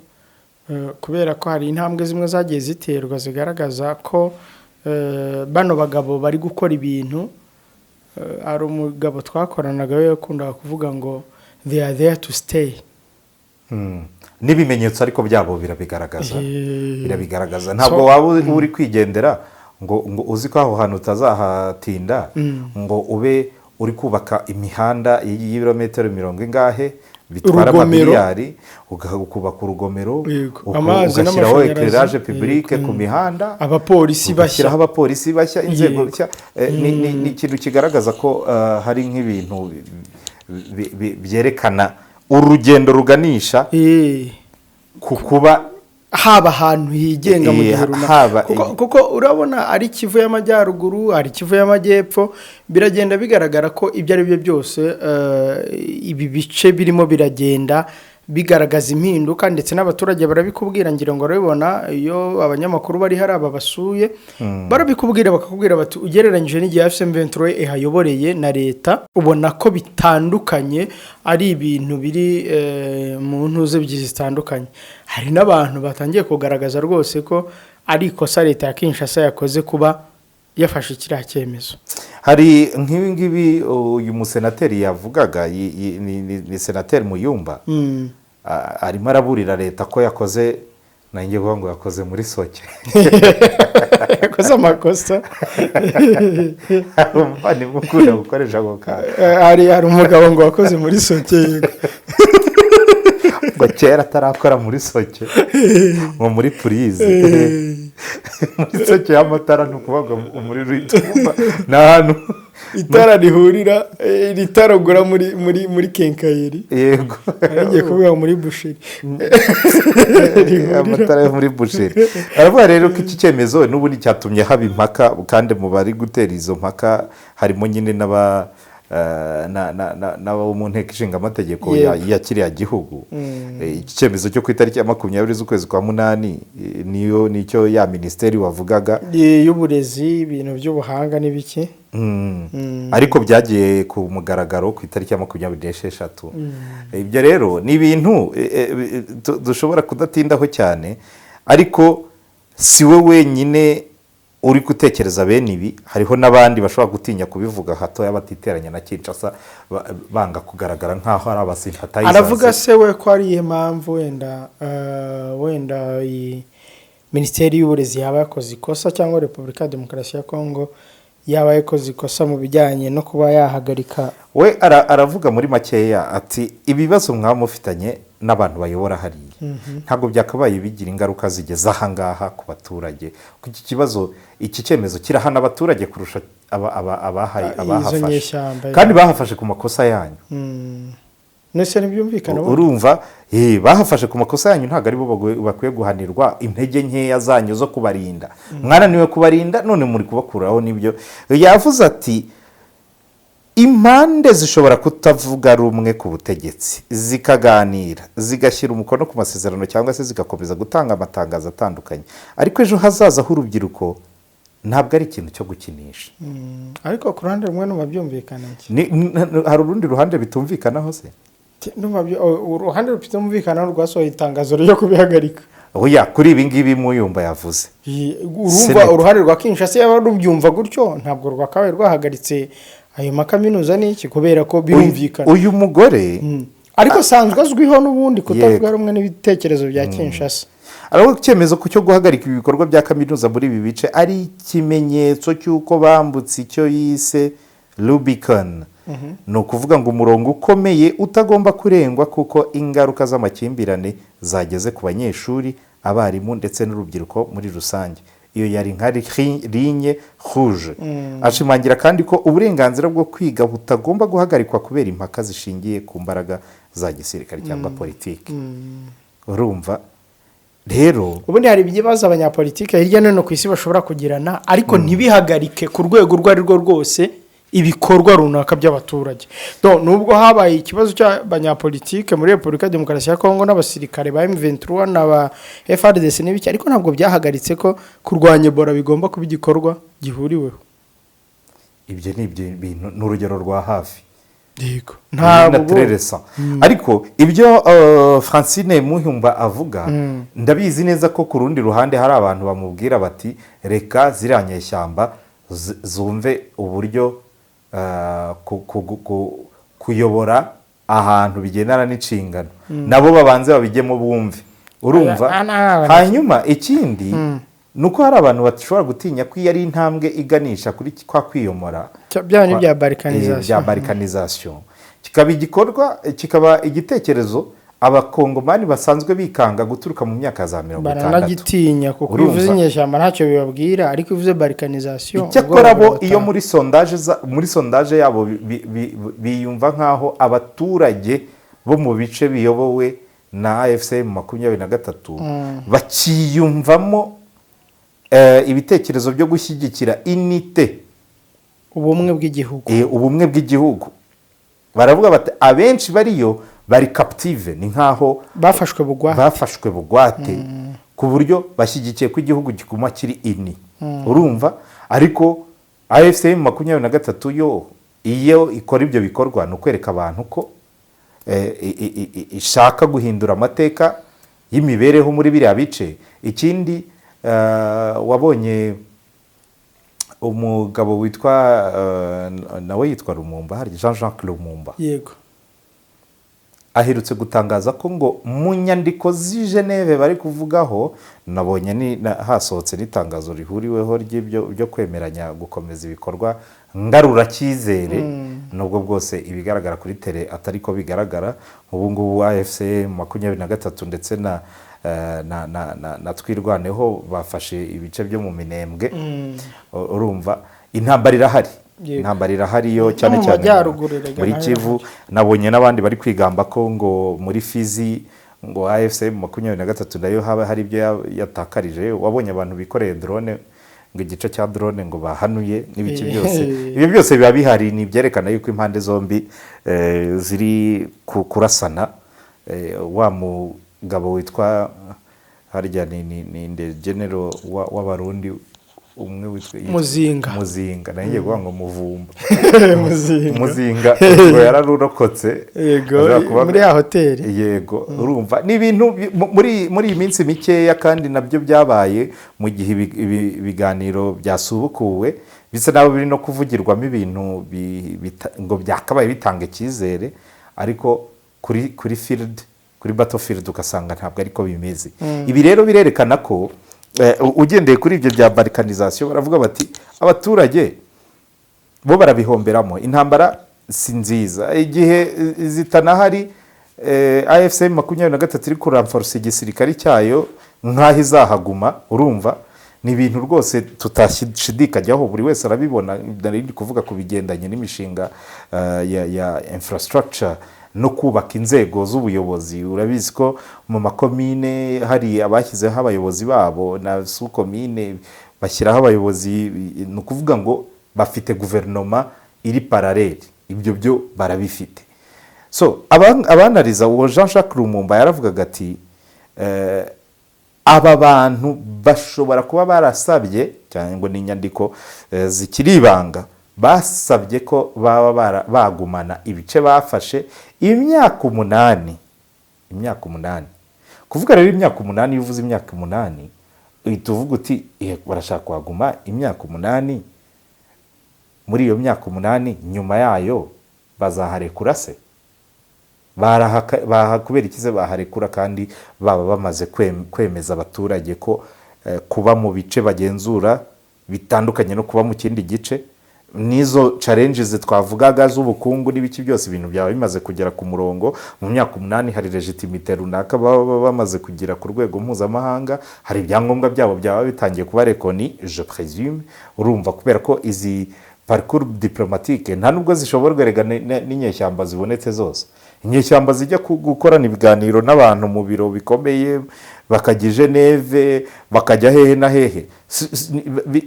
kubera ko hari intambwe zimwe zagiye ziterwa zigaragaza ko bano bagabo bari gukora ibintu. Hari umugabo twakoranaga we yakundaga kuvuga ngo "They are there to stay." N'ibimenyetso ariko byabo birabigaragaza, birabigaragaza. Ntabwo waba uri kwigendera ngo uzi ko aho hantu utazahatinda, ngo ube uri kubaka imihanda y'ibirometero mirongo ingahe bitwara Urugomero. amamiliyari, ukubaka urugomero, Amazi ugashyiraho n'amashanyarazi. éclairage public ku mihanda, Abapolisi bashya. ugashyiraho abapolisi bashya, inzego nshya. Ni ikintu kigaragaza ko hari nk'ibintu byerekana urugendo ruganisha ku kuba haba ahantu higenga mu gihe runaka. Kuko urabona ari Kivu y'Amajyaruguru, ari Kivu y'Amajyepfo, biragenda bigaragara ko ibyo ari byo byose ibi bice birimo biragenda. Bigaragaza impinduka, ndetse n'abaturage barabikubwira. Ngira ngo barabibona iyo abanyamakuru bari hari aba basuye, barabikubwira, bakakubwira bati: "Ugereranyije n'igihe AFC M23 ihayoboreye na leta, ubona ko bitandukanye, ari ibintu biri mu ntuze ebyiri zitandukanye." Hari n'abantu batangiye kugaragaza rwose ko ari ikosa leta ya Kinshasa yakoze kuba yafashe kiriya cyemezo. Hari nk'ibi ngibi uyu musenateri yavugaga, ni senateri Muyumba. Arimo araburira leta ko yakoze, nanjye kuvuga ngo yakoze muri soke. Yakoze amakosa. Umuvandimwe ukunda gukoresha ako kantu. Hari umugabo ngo wakoze muri soke, yego. Ngo kera atarakora muri soke, ngo muri purize, muri soke y'amatara, ni ukuvuga ngo umuriro uhita uva, ni ahantu itara rihurira, iri tara ugura muri quincaillerie. Ngiye kuvuga muri boucherie. Amatara yo muri boucherie. Aravuga rero ko iki cyemezo n'ubundi cyatumye haba impaka, kandi mu bari gutera izo mpaka harimo nyine n'aba n'abo mu nteko ishinga amategeko ya kiriya gihugu. Iki cyemezo cyo ku itariki ya 20 z'ukwezi kwa munani, niyo nicyo ya minisiteri wavugaga. Y'uburezi, ibintu by'ubuhanga n'ibiki. Ariko byagiye ku mugaragaro ku itariki ya 26. Ibyo rero ni ibintu dushobora kudatindaho cyane, ariko si we wenyine uri gutekereza bene ibi. Hariho n'abandi bashobora gutinya kubivuga hatoya batiteranya na Kinshasa, banga kugaragara nk'aho ari abasympathizers. Aravuga se we ko ari iyihe mpamvu wenda iyi minisiteri y'uburezi yaba yakoze ikosa, cyangwa Repubulika ya Demokarasi ya Kongo yaba yakoze ikosa mu bijyanye no kuba yahagarika? We aravuga muri makeya ati: "Ibibazo mwaba mufitanye n'abantu bayobora hariya ntabwo byakabaye bigira ingaruka zigeze ahangaha ku baturage, kuko iki kibazo, iki cyemezo kirahana abaturage kurusha Izo abahafashe nyeshyamba. Kandi bahafashe ku makosa yanyu." Nese ntibyumvikana ubundi? Urumva, bahafashe ku makosa yanyu, ntabwo aribo bakwiye guhanirwa intege nkeya zanyu zo kubarinda. Mwananiwe kubarinda, none muri kubakuraho. Nibyo yavuze ati: "Impande zishobora kutavuga rumwe ku butegetsi, zikaganira, zigashyira umukono ku masezerano, cyangwa se zigakomeza gutanga amatangazo atandukanye, ariko ejo hazaza h'urubyiruko ntabwo ari ikintu cyo gukinisha." Ariko ku ruhande rumwe numva byumvikana iki. Hari urundi ruhande bitumvikanaho se? Ndumva uruhande rutumvikana rwasohoye itangazo ryo kubihagarika. Oya, kuri ibi ngibi Muyumba yavuze. Urumva, Seneta. uruhande rwa Kinshasa yaba rubyumva gutyo, ntabwo rwakabaye rwahagaritse ayo makaminuza n'iki, kubera ko birumvikana. Uyu mugore Ariko asanzwe azwiho n'ubundi kutavuga rumwe n'ibitekerezo bya Kinshasa. Aravuga ko icyemezo cyo guhagarika ibi bikorwa bya kaminuza muri ibi bice ari ikimenyetso cy'uko bambutse icyo yise Rubicon, ni ukuvuga ngo umurongo ukomeye utagomba kurengwa, kuko ingaruka z'amakimbirane zageze ku banyeshuri, abarimu ndetse n'urubyiruko muri rusange. Iyo yari nka ligne rouge. Ashimangira kandi ko uburenganzira bwo kwiga butagomba guhagarikwa kubera impaka zishingiye ku mbaraga za gisirikare cyangwa politiki. Urumva rero, Ubundi hari ibibazo abanyapolitike hirya no hino ku isi bashobora kugirana, ariko ntibihagarike ku rwego urwo ari rwo rwose ibikorwa runaka by'abaturage. Nubwo habaye ikibazo cy'abanyapolitike muri Repubulika ya Demokarasi ya Kongo n'abasirikare ba M23 n'aba FARDC n'ibiki, ariko ntabwo byahagaritse ko kurwanya Ebola bigomba kuba igikorwa gihuriweho. Ibyo ni ibyo bintu, ni urugero rwa hafi. Yego. Na Ntabwo très récent. Ariko ibyo Francine Muhumba avuga, ndabizi neza ko ku rundi ruhande hari abantu bamubwira bati: "Reka ziriya nyeshyamba zumve uburyo kuyobora ahantu bigendana n'inshingano, nabo babanze babijyemo bumve." Urumva? Hanyuma ikindi ni uko hari abantu bashobora gutinya ko iyo ari intambwe iganisha kuri kwa kwiyomora. Bya ni bya Bya balkanisation. Balkanisation, kikaba igikorwa, kikaba igitekerezo abakongomani basanzwe bikanga guturuka mu myaka za 60. Baranagitinya, kuko iyo Urumva? uvuze inyeshyamba ntacyo bibabwira, ariko iyo uvuze balkanisation, Icyakora bo iyo muri sondage muri sondage yabo biyumva nk'aho abaturage bo mu bice biyobowe na AFC 23 bakiyumvamo ibitekerezo byo gushyigikira unité, ubumwe bw'igihugu. Ubumwe bw'igihugu. Baravuga bati abenshi bariyo Bari captive, ni nk'aho bafashwe bugwate. Bafashwe bugwate, ku buryo bashyigikiye ko igihugu kiguma kiri uni, urumva? Ariko AFC M23 yo, iyo ikora ibyo bikorwa, ni ukwereka abantu ko ishaka guhindura amateka y'imibereho muri biriya bice. Ikindi, wabonye umugabo witwa nawe yitwa Lumumba, harya Jean Jacques Lumumba, aherutse gutangaza ko ngo mu nyandiko z'i Geneve bari kuvugaho, nabonye hasohotse n'itangazo rihuriweho ry'ibyo byo kwemeranya gukomeza ibikorwa ngaruracyizere, nubwo bwose ibigaragara kuri terrain atari ko bigaragara. Ubu ngubu AFC 23 ndetse na Twirwaneho bafashe ibice byo mu Minembwe. Urumva intambara irahari. Intambara irahari yo cyane mu cyane majyaruguru erega muri nayo. Kivu. Nabonye n'abandi bari kwigamba ko ngo muri Fizi ngo AFC 23 nayo haba hari ibyo yatakarije. Wabonye abantu bikoreye drone, ngo igice cya drone ngo bahanuye n'ibiki byose. Ibyo byose biba bihari, ni ibyerekana yuko impande zombi ziri kurasana. Wa mugabo witwa harya ni nde, general w'Abarundi umwe witwa Muzinga. Muzinga, nayo ngiye kuvuga ngo Muvumba. Muzinga. Muzinga ngo yararurokotse. Ashobora kuba- Muri ya hoteli. Yego, urumva ni ibintu muri iyi minsi mikeya, kandi nabyo byabaye mu gihe ibiganiro byasubukuwe, bisa naho biri no kuvugirwamo ibintu ngo byakabaye bitanga icyizere, ariko kuri field, kuri battlefield, ugasanga ntabwo ariko bimeze. Ibi rero birerekana ko ugendeye kuri ibyo bya balkanisation, baravuga bati abaturage bo barabihomberamo, intambara si nziza igihe zitanahari. AFC 23 iri kuramforosa igisirikare cyayo nk'aho izahaguma. Urumva ni ibintu rwose tutashidikanyaho, buri wese arabibona. Nari ndi kuvuga ku bigendanye n'imishinga ya infrastructure no kubaka inzego z'ubuyobozi. Urabizi ko mu makomine hari abashyizeho abayobozi babo, na sous-komine bashyiraho abayobozi, ni ukuvuga ngo bafite guverinoma iri parallèle, ibyo byo barabifite. So abanariza, uwo Jean Jacques Lumumba yaravugaga ati aba bantu bashobora kuba barasabye cyane, ngo ni inyandiko zikiri ibanga, basabye ko baba bagumana ibice bafashe imyaka 8, imyaka 8. Kuvuga rero imyaka 8, iyo uvuze imyaka 8 uhita uvuga uti barashaka kuhaguma imyaka 8. Muri iyo myaka 8, nyuma yayo bazaharekura se? Kubera iki se baharekura kandi baba bamaze kwemeza abaturage ko kuba mu bice bagenzura bitandukanye no kuba mu kindi gice? N'izo challenges twavugaga z'ubukungu n'ibiki byose, ibintu byaba bimaze kugera ku murongo mu myaka 8. Hari légitimité runaka baba bamaze kugera ku rwego mpuzamahanga, hari ibyangombwa byabo byaba bitangiye kuba reconnu, je présume. Urumva, kubera ko izi parcours diplomatique nta nubwo zishoborwa erega n'inyeshyamba zibonetse zose. Inyeshyamba zijya gukorana ibiganiro n'abantu mu biro bikomeye, bakajya i Geneve, bakajya hehe na hehe,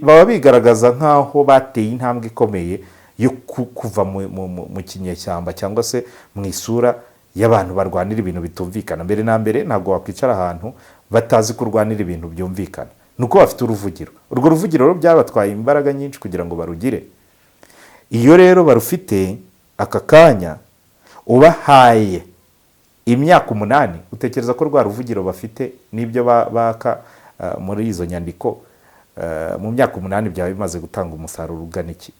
baba bigaragaza nk'aho bateye intambwe ikomeye yo kuva mu kinyeshyamba cyangwa se mu isura y'abantu barwanira ibintu bitumvikana. Mbere na mbere, ntabwo wakwicara ahantu batazi kurwanira ibintu byumvikana, ni uko bafite uruvugiro. Urwo ruvugiro rero byabatwaye imbaraga nyinshi kugira ngo barugire. Iyo rero barufite aka kanya, ubahaye imyaka 8, utekereza ko rwa ruvugiro bafite n'ibyo baka muri izo nyandiko, mu myaka 8 byaba bimaze gutanga umusaruro ugana iki?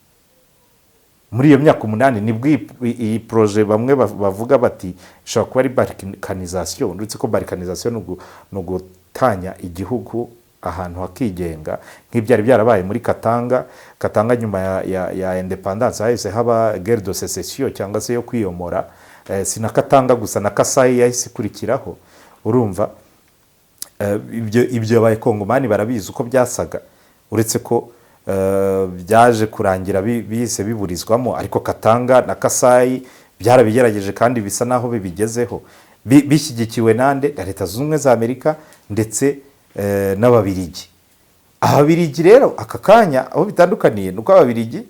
Muri iyo myaka 8 nibwo iyi projet bamwe bavuga bati ishobora kuba ari balkanisation. Uretse ko balkanisation ni ugutanya igihugu ahantu hakigenga, nk'ibyari byarabaye muri Katanga. Katanga nyuma ya indépendance hahise haba guerre de sécession cyangwa se yo kwiyomora. Si na Katanga gusa, na Kasayi yahise ikurikiraho. Urumva ibyo Abakongomani barabizi uko byasaga, uretse ko byaje kurangira bihise biburizwamo. Ariko Katanga na Kasayi byarabigerageje kandi bisa naho bibigezeho, bishyigikiwe nande? Na Leta Zunze Ubumwe za Amerika ndetse n'Ababirigi. Ababirigi rero aka kanya aho bitandukaniye ni uko Ababirigi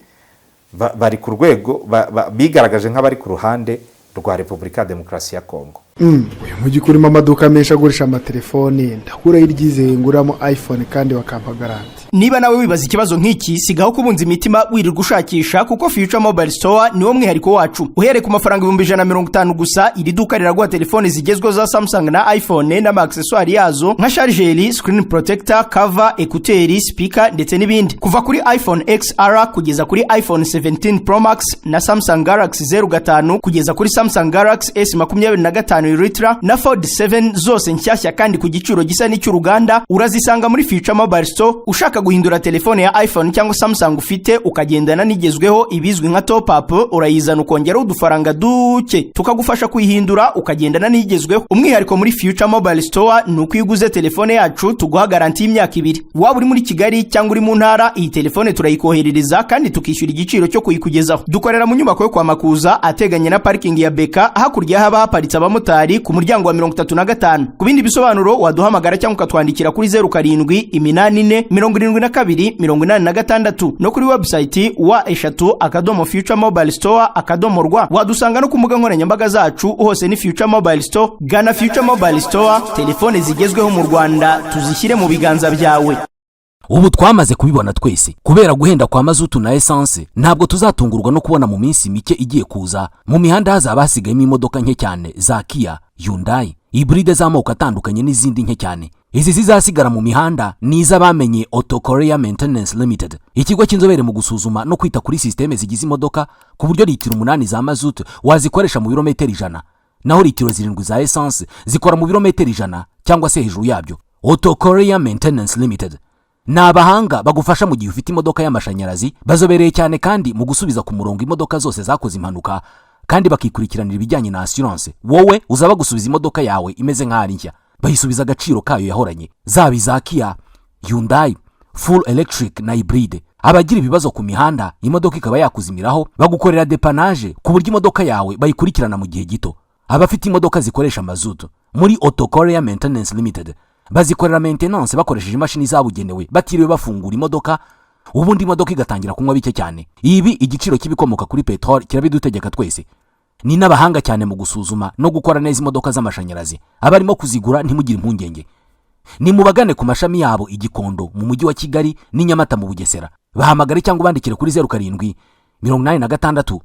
bari ku rwego bigaragaje nk'abari ku ruhande rwa rwa Repubulika ya Demokarasi ya Kongo. Uyu mujyi urimo amaduka menshi agurisha amatelefoni, ndakuraho iryizeye nguramo iPhone kandi bakampa garantie? Niba nawe wibaza ikibazo nk'iki, sigaho kubunza imitima wirirwa ushakisha, kuko Future Mobile Store niwo mwihariko wacu. Uhereye ku mafaranga 150,000 gusa, iri duka riraguha telefoni zigezweho za Samsung na iPhone n'ama accessoires yazo nka charger, screen protector, cover, écouteurs, speaker ndetse n'ibindi, kuva kuri iPhone XR kugeza kuri iPhone 17 Pro Max na Samsung Galaxy 05 kugeza kuri Samsung Galaxy S25 Ultra na Fold 7, zose nshyashya kandi ku giciro gisa n'icy'uruganda, urazisanga muri Future Mobile Store. Ushaka guhindura telefone ya iPhone cyangwa Samsung ufite ukagendana n'igezweho, ibizwi nka top up, urayizana ukongeraho udufaranga duke tukagufasha kuyihindura ukagendana n'igezweho. Umwihariko muri Future Mobile Store ni uko iyo uguze telefone yacu tuguha garantie y'imyaka 2. Waba uri muri Kigali cyangwa uri mu ntara, iyi telefone turayikoherereza kandi tukishyura igiciro cyo kuyikugezaho. Dukorera mu nyubako yo kwa Makuza ateganye na parikingi ya Beka, hakurya haba haparitse abamotari, ku muryango wa 35. Ku bindi bisobanuro waduhamagara cyangwa ukatwandikira kuri 0784 72 86 no kuri website www.futuremobilestore.rw. Wadusanga no ku mbuga nkoranyambaga zacu, hose ni Future Mobile Store. Gana Future Mobile Store, telefone zigezweho mu Rwanda tuzishyire mu biganza byawe. Ubu twamaze kubibona twese, kubera guhenda kwa mazutu na esanse, ntabwo tuzatungurwa no kubona mu minsi mike igiye kuza mu mihanda hazaba hasigayemo imodoka nke cyane za Kia, Hyundai, hybride z'amoko atandukanye n'izindi nke cyane. Izi zizasigara mu mihanda ni iz'abamenye Auto Korea Maintenance Limited, ikigo cy'inzobere mu gusuzuma no kwita kuri sisiteme zigize imodoka, ku buryo litiro 8 za mazutu wazikoresha mu birometero 100, naho litiro 7 za esanse zikora mu birometero 100 cyangwa se hejuru yabyo. Auto Korea Maintenance Limited ni abahanga bagufasha mu gihe ufite imodoka y'amashanyarazi. Bazobereye cyane kandi mu gusubiza ku murongo imodoka zose zakoze impanuka, kandi bakikurikiranira ibijyanye na assurance. Wowe uzaba gusubiza imodoka yawe imeze nk'aho ari nshya, bayisubiza agaciro kayo yahoranye, zaba iza Kia, Hyundai, full electric na hybride. Abagira ibibazo ku mihanda, imodoka ikaba yakuzimiraho, bagukorera dépannage ku buryo imodoka yawe bayikurikirana mu gihe gito. Abafite imodoka zikoresha mazutu, muri Auto Korea Maintenance Limited bazikorera maintenance bakoresheje imashini zabugenewe, batiriwe bafungura imodoka, ubundi imodoka igatangira kunywa bike cyane. Ibi igiciro cy'ibikomoka kuri peteroli kirabidutegeka twese. Ni n'abahanga cyane mu gusuzuma no gukora neza imodoka z'amashanyarazi. Abarimo kuzigura, ntimugire impungenge, ni mubagane ku mashami yabo i Gikondo mu Mujyi wa Kigali n'i Nyamata mu Bugesera. Bahamagare cyangwa ubandikire kuri 0786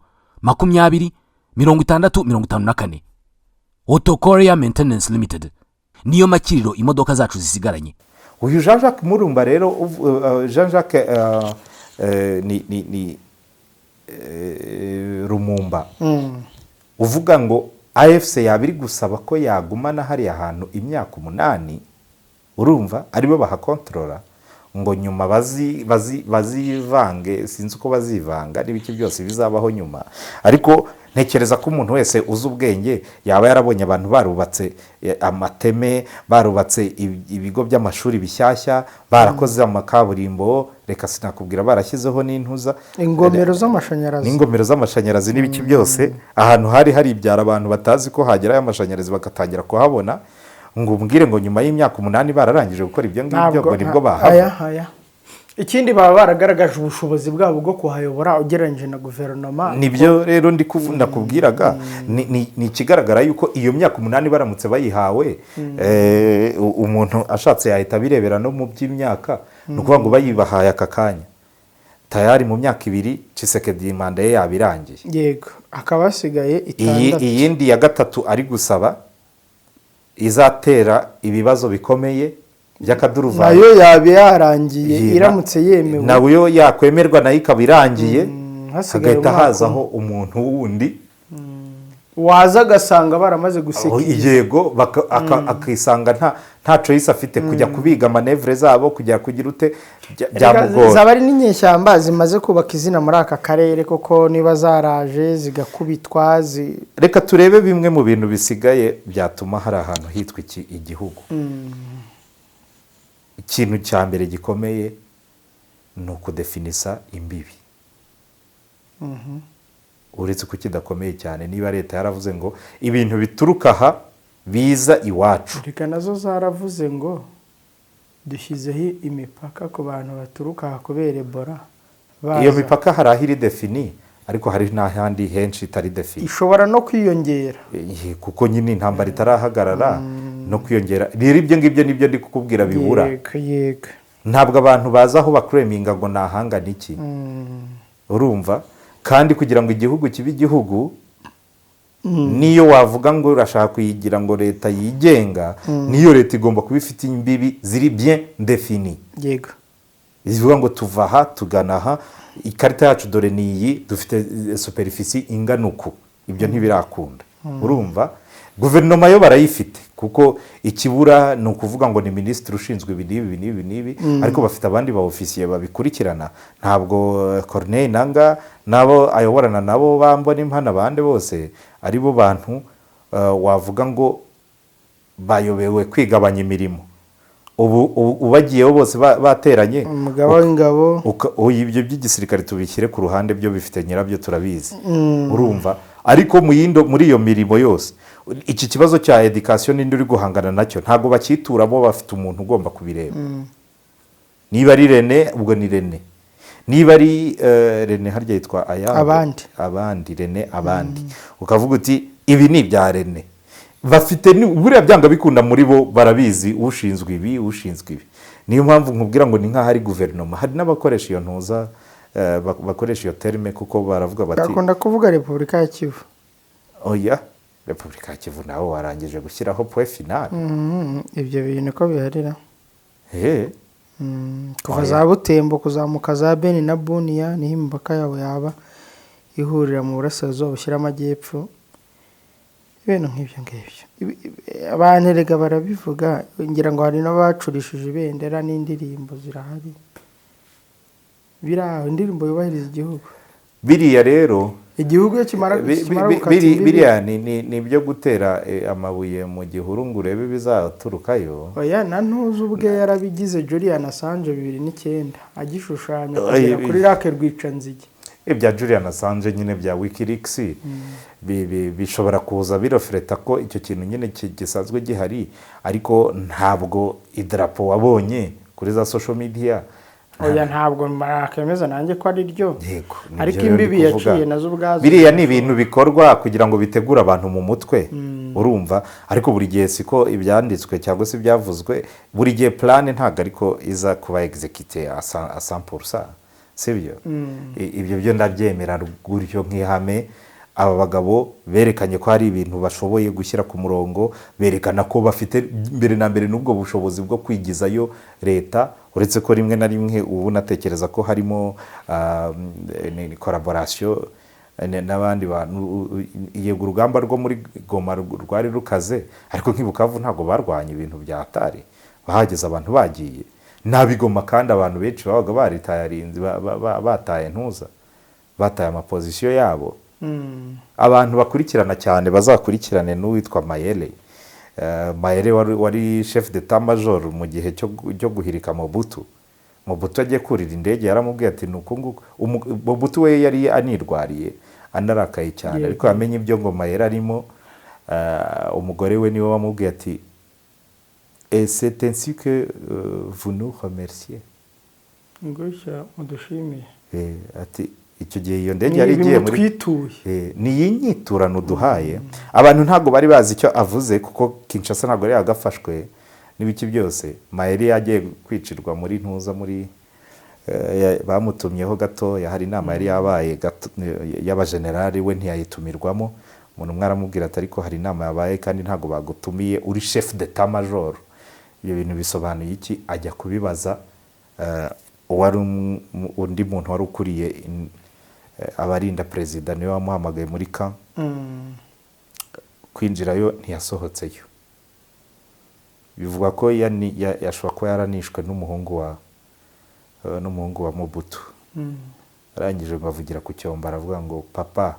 20 60 54. Auto Korea Maintenance Limited niyo makiriro imodoka zacu zisigaranye. Uyu Jean Jacques Murumba rero, Jean Jacques ni Lumumba, uvuga ngo AFC yaba iri gusaba ko yagumana hariya hantu imyaka 8, urumva aribo bahakontorora, ngo nyuma bazivange, sinzi uko bazivanga n'ibiki byose bizabaho nyuma. Ariko ntekereza ko umuntu wese uzi ubwenge yaba yarabonye abantu barubatse amateme, barubatse ibigo by'amashuri bishyashya, barakoze amakaburimbo, reka sinakubwira, barashyizeho n'intuza ingomero z'amashanyarazi. N'ingomero z'amashanyarazi n'ibiki byose. Ahantu hari hari ibyaro abantu batazi ko hagerayo amashanyarazi bagatangira kuhabona, ngo umbwire ngo nyuma y'imyaka 8 bararangije gukora ibyo ngibyo, ngo nibwo bahava? Aya aya, ikindi baba baragaragaje ubushobozi bwabo bwo kuhayobora ugereranyije na guverinoma. Nibyo rero ndi ndakubwiraga, ni ikigaragara yuko iyo myaka 8 baramutse bayihawe, umuntu ashatse yahita abirebera no mu by'imyaka. Ni ukuvuga ngo bayibahaye aka kanya, tayari mu myaka 2 Tshisekedi manda ye yaba irangiye. Yego, hakaba hasigaye iyi 6. Iyindi ya gatatu ari gusaba izatera ibibazo bikomeye by'akaduruvayo. Nayo yaba yarangiye Iyi iramutse yemewe. Nayo yakwemerwa, nayo ikaba irangiye, Hasigaye hagahita umwaka. hazaho umuntu wundi. Waza agasanga baramaze Aho guseka. Yego, akisanga nta choice afite, kujya kubiga manœuvres zabo, kujya kugira ute, byamugora. Zaba ari n'inyeshyamba zimaze kubaka izina muri aka karere koko, niba zaraje zigakubitwa Reka turebe bimwe mu bintu bisigaye byatuma hari ahantu hitwa iki igihugu. Ikintu cya mbere gikomeye ni ukudefinisa imbibi, uretse ko kidakomeye cyane niba leta yaravuze ngo ibintu bituruka aha biza iwacu. Reka nazo zaravuze ngo dushyizeho imipaka ku bantu baturuka aha kubera Ebola Iyo baza. mipaka hari aho iri définie. Ariko hari n'ahandi henshi itari définie. Ishobora no kwiyongera. Kuko nyine intambara itarahagarara no kwiyongera. Rero ibyo ngibyo nibyo ndi kukubwira bibura. yego yego Ntabwo abantu bazi aho bakureminga ngo nahangana iki, urumva? Kandi kugira ngo igihugu kibe igihugu, niyo wavuga ngo urashaka kuyigira ngo leta yigenga, niyo leta igomba kuba ifite imbibi ziri bien définies, zivuga ngo tuva aha tugana aha, ikarita yacu dore ni iyi, dufite superficie ingana uku. Ibyo ntibirakunda, urumva? Guverinoma yo barayifite, kuko ikibura ni ukuvuga ngo ni minisitiri ushinzwe ibi n'ibi n'ibi n'ibi, ariko bafite abandi ba ofisiye babikurikirana. Ntabwo Corneille Nanga n'abo ayoborana nabo bambona impana abandi bose ari bo bantu wavuga ngo bayobewe kwigabanya imirimo. Ubu ubagiyeho bose bateranye Umugaba w'ingabo. Oya, ibyo by'igisirikare tubishyire ku ruhande, byo bifite nyirabyo turabizi, urumva? Ariko muri iyo mirimo yose, iki kibazo cya éducation n'indi uri guhangana nacyo, ntabwo bacyituramo, bafite umuntu ugomba kubireba. Niba ari Rene, ubwo ni Rene. Niba ari Rene, harya yitwa ayabo? Abandi. Abandi, Rene abandi, ukavuga uti ibi ni ibya Rene. Bafite buriya byanga bikunda muri bo barabizi, ushinzwe ibi, ushinzwe ibi. Niyo mpamvu nkubwira ngo ni nk'aho ari guverinoma. Hari n'abakoresha iyo ntuza, bakoresha iyo terme, kuko baravuga bati Bakunda kuvuga Repubulika ya Kivu. Oya, Repubulika ya Kivu nawe warangije gushyiraho point final. Ibyo bintu ko biharira. Kuva Oya. za Butembo kuzamuka za Beni na Buniya, niho imipaka yabo yaba ihurira mu burasirazuba bushyira amajyepfo, ibintu nk'ibyo ngibyo. Abantu erega barabivuga, ngira ngo hari n'abacurishije ibendera n'indirimbo zirahari, biri aho, indirimbo yubahiriza igihugu. Biriya rero Igihugu iyo kimara kimara gukata imbibi. Biriya ni ibyo gutera amabuye mu gihuru ngo urebe ibizaturukayo. Oya, na ntuzi ubwe yarabigize, Julian Assange 2009 agishushanya Oya, kugera kuri Lake Rwicanzige. Ibya Julian Assange nyine bya WikiLeaks bishobora kuza birefleta ko icyo kintu nyine gisanzwe gihari, ariko ntabwo idarapo wabonye kuri za social media. Oya, ntabwo nakemeza nanjye ko ari ryo. Yego, nibyo Ariko rero ndi imbibi kuvuga. yaciye nazo ubwazo. Biriya ni ibintu bikorwa kugira ngo bitegure abantu mu mutwe, urumva? Ariko buri gihe siko ibyanditswe cyangwa se ibyavuzwe buri gihe, plan ntabwo ariko iza kuba exécutée à 100%, sibyo? Ibyo byo ndabyemera gutyo nk'ihame. Aba bagabo berekanye ko hari ibintu bashoboye gushyira ku murongo, berekana ko bafite mbere na mbere n'ubwo bushobozi bwo kwigizayo leta, uretse ko rimwe na rimwe ubu natekereza ko harimo ni collaboration n'abandi bantu. Yego, urugamba rwo muri Goma rwari rukaze, ariko nk'i Bukavu ntabwo barwanya ibintu bya hatari, bahageze abantu bagiye nabigoma, kandi abantu benshi babaga baritayarinze, bataye ntuza, bataye ama positions yabo. Abantu bakurikirana cyane bazakurikirane n'uwitwa Mayele. Mayele wari chef d'état major mu gihe cyo guhirika Mobutu. Mobutu agiye kurira indege yaramubwiye ati ni uku nguku. Mobutu we yari anirwariye, anarakaye cyane, ariko yamenye ibyo ngo Mayele arimo, umugore we niwe wamubwiye ati: "Et c'est ainsi que vous nous remerciez?" Gutya mudushimiye? Ati icyo gihe iyo ndege Ni yari ibi igiye muri mutwituye? Ni iyi nyiturano duhaye. Abantu ntabwo bari bazi icyo avuze, kuko Kinshasa ntabwo yari yagafashwe n'ibiki byose. Mayeri yagiye kwicirwa muri ntuza, muri bamutumyeho gatoya, hari inama yari yabaye y'abajenerali, we ntiyayitumirwamo. Umuntu umwe aramubwira ati: "Ariko hari inama yabaye kandi ntabwo bagutumiye, uri chef d'état major, ibyo bintu bisobanuye iki?" Ajya kubibaza uwari undi muntu wari ukuriye abarinda perezida, niwe wamuhamagaye muri camp. Kwinjirayo ntiyasohotseyo. Bivugwa ko yashobora kuba yaranishwe n'umuhungu wa Mobutu. Arangije ngo avugira ku cyombo, aravuga ngo: "Papa,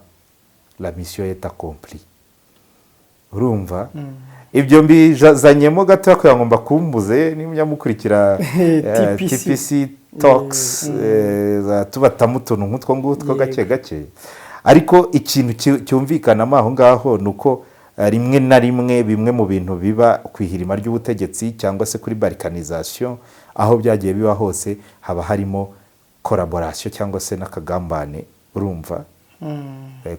la mission est accomplie." Urumva, ibyo mbizanyemo gato kugira ngo mbakumbuze nimujya mukurikira TPC. TPC Talks, tubatamo utuntu nk'utwo ngutwo gake gake. Ariko ikintu cyumvikanamo aho ngaho ni uko rimwe na rimwe bimwe mu bintu biba ku ihirima ry'ubutegetsi cyangwa se kuri balkanisation, aho byagiye biba hose, haba harimo collaboration cyangwa se n'akagambane, urumva?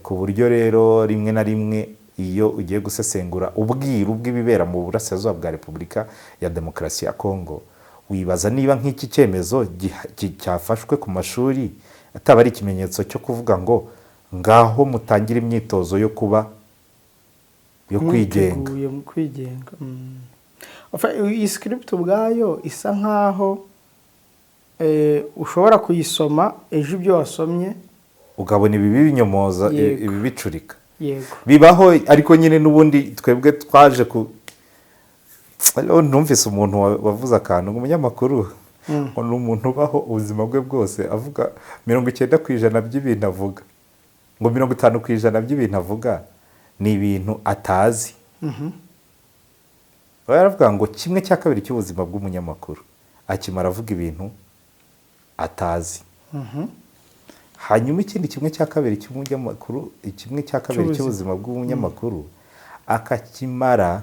Ku buryo rero rimwe na rimwe iyo ugiye gusesengura ubwiru bw'ibibera mu burasirazuba bwa Repubulika ya Demokarasi ya Kongo, wibaza niba nk'iki cyemezo cyafashwe ku mashuri ataba ari ikimenyetso cyo kuvuga ngo ngaho mutangire imyitozo yo kuba yo kwigenga. Mwiteguye mu kwigenga. Iyi script ubwayo isa nkaho ushobora kuyisoma ejo ibyo wasomye ukabona ibi binyomoza, Yego. ibi bicurika. Bibaho, ariko nyine n'ubundi twebwe twaje ku Hariho, numvise umuntu wavuze akantu ngo umunyamakuru ngo ni umuntu ubaho ubuzima bwe bwose avuga 90% by'ibintu avuga, ngo 50% by'ibintu avuga ni ibintu atazi. Baravuga ngo 1/2 cy'ubuzima bw'umunyamakuru akimara avuga ibintu atazi, hanyuma ikindi 1/2 cy'umunyamakuru, 1/2 Cy'ubuzima. cy'ubuzima bw'umunyamakuru akakimara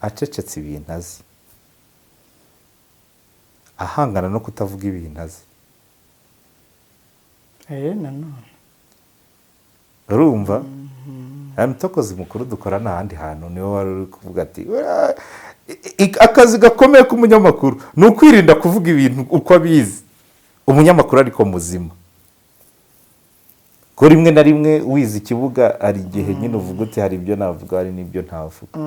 acecetse ibintu azi, ahangana no kutavuga ibintu azi. Nanone Urumva aya mutokozi mukuru dukorana ahandi hantu niwe wari uri kuvuga ati akazi gakomeye k'umunyamakuru ni ukwirinda kuvuga ibintu uko abizi. Umunyamakuru ariko muzima, ko rimwe na rimwe wize ikibuga hari igihe nyine uvuga uti hari ibyo navuga, hari n'ibyo ntavuga.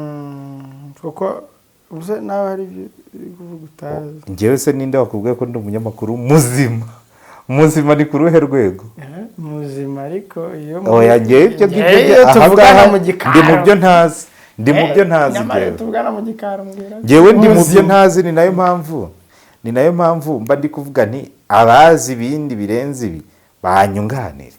Kuko ubuze nawe hari ibyo uri kuvuga utazi. Njyewe se ninde wakubwiye ko ndi umunyamakuru muzima? Muzima ni ku ruhe rwego? Muzima ariko iyo Oya, njyewe ibyo ngibyo Iyo aha tuvugana ngaha mu gikari, ndi mu byo ntazi, ndi mu byo ntazi. Nyamara iyo Njyewe tuvugana mu gikari umbwira njyewe ndi mu byo muzima. ntazi. Ni nayo mpamvu mba ndi kuvuga nti abazi ibindi birenze ibi banyunganire,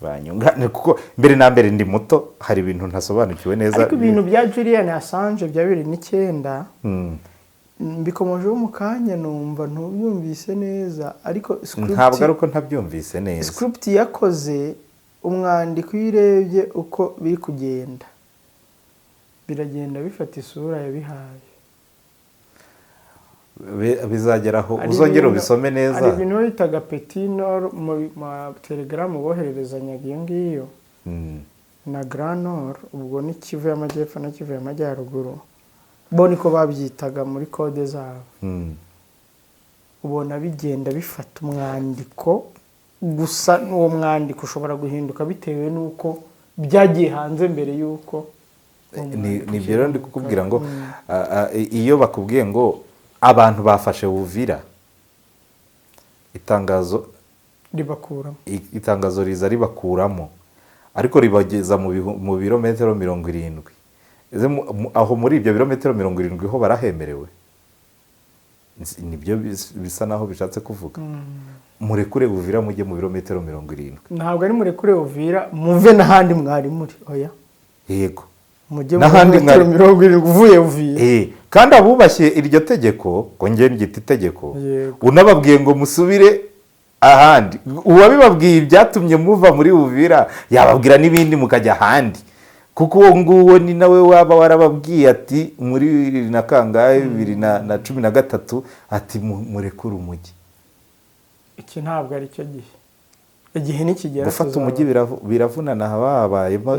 banyunganire, kuko mbere na mbere ndi muto, hari ibintu ntasobanukiwe neza. Ariko ibintu bya Julian Assange bya 2009 mbikomojeho mu kanya, numva ntubyumvise neza, ariko Ntabwo ari uko ntabyumvise neza. Script yakoze umwandiko, iyo urebye uko biri kugenda biragenda bifata isura yabihaye. Bizagera aho Hari uzongera ubisome neza. Hari ibintu bitaga Petit Nord mu ma telegaramu bohererezanyaga iyo ngiyo na Grand Nord, ubwo ni Kivu y'Amajyepfo na Kivu y'Amajyaruguru, bo niko babyitaga muri kode zabo. Ubona bigenda bifata umwandiko gusa, n'uwo mwandiko ushobora guhinduka bitewe n'uko byagiye hanze mbere y'uko uwo mwandiko Ni ibyo rero ndi kukubwira ngo iyo bakubwiye ngo abantu bafashe Uvira, itangazo ribakuramo. Itangazo riza ribakuramo, ariko ribageza mu birometero 70. Ese aho muri ibyo birometero 70 ho barahemerewe? Nibyo bisa naho bishatse kuvuga murekure Uvira mujye mu birometero 70. Ntabwo ari murekure Uvira muve n'ahandi mwari muri, oya. Yego. Mujye mu N'ahandi birometero 70 uvuye Uvira. Kandi abubashye iryo tegeko, ngo njye ryita itegeko, unababwiye ngo musubire ahandi, uwabibabwiye ibyatumye muva muri Uvira yababwira n'ibindi mukajya ahandi, kuko uwo nguwo ni nawe waba warababwiye ati muri bibiri na kangahe, 2013, ati murekure umujyi. Iki ntabwo ari cyo gihe, igihe nikigera Gufata tuzaba- umujyi biravunana, haba habayemo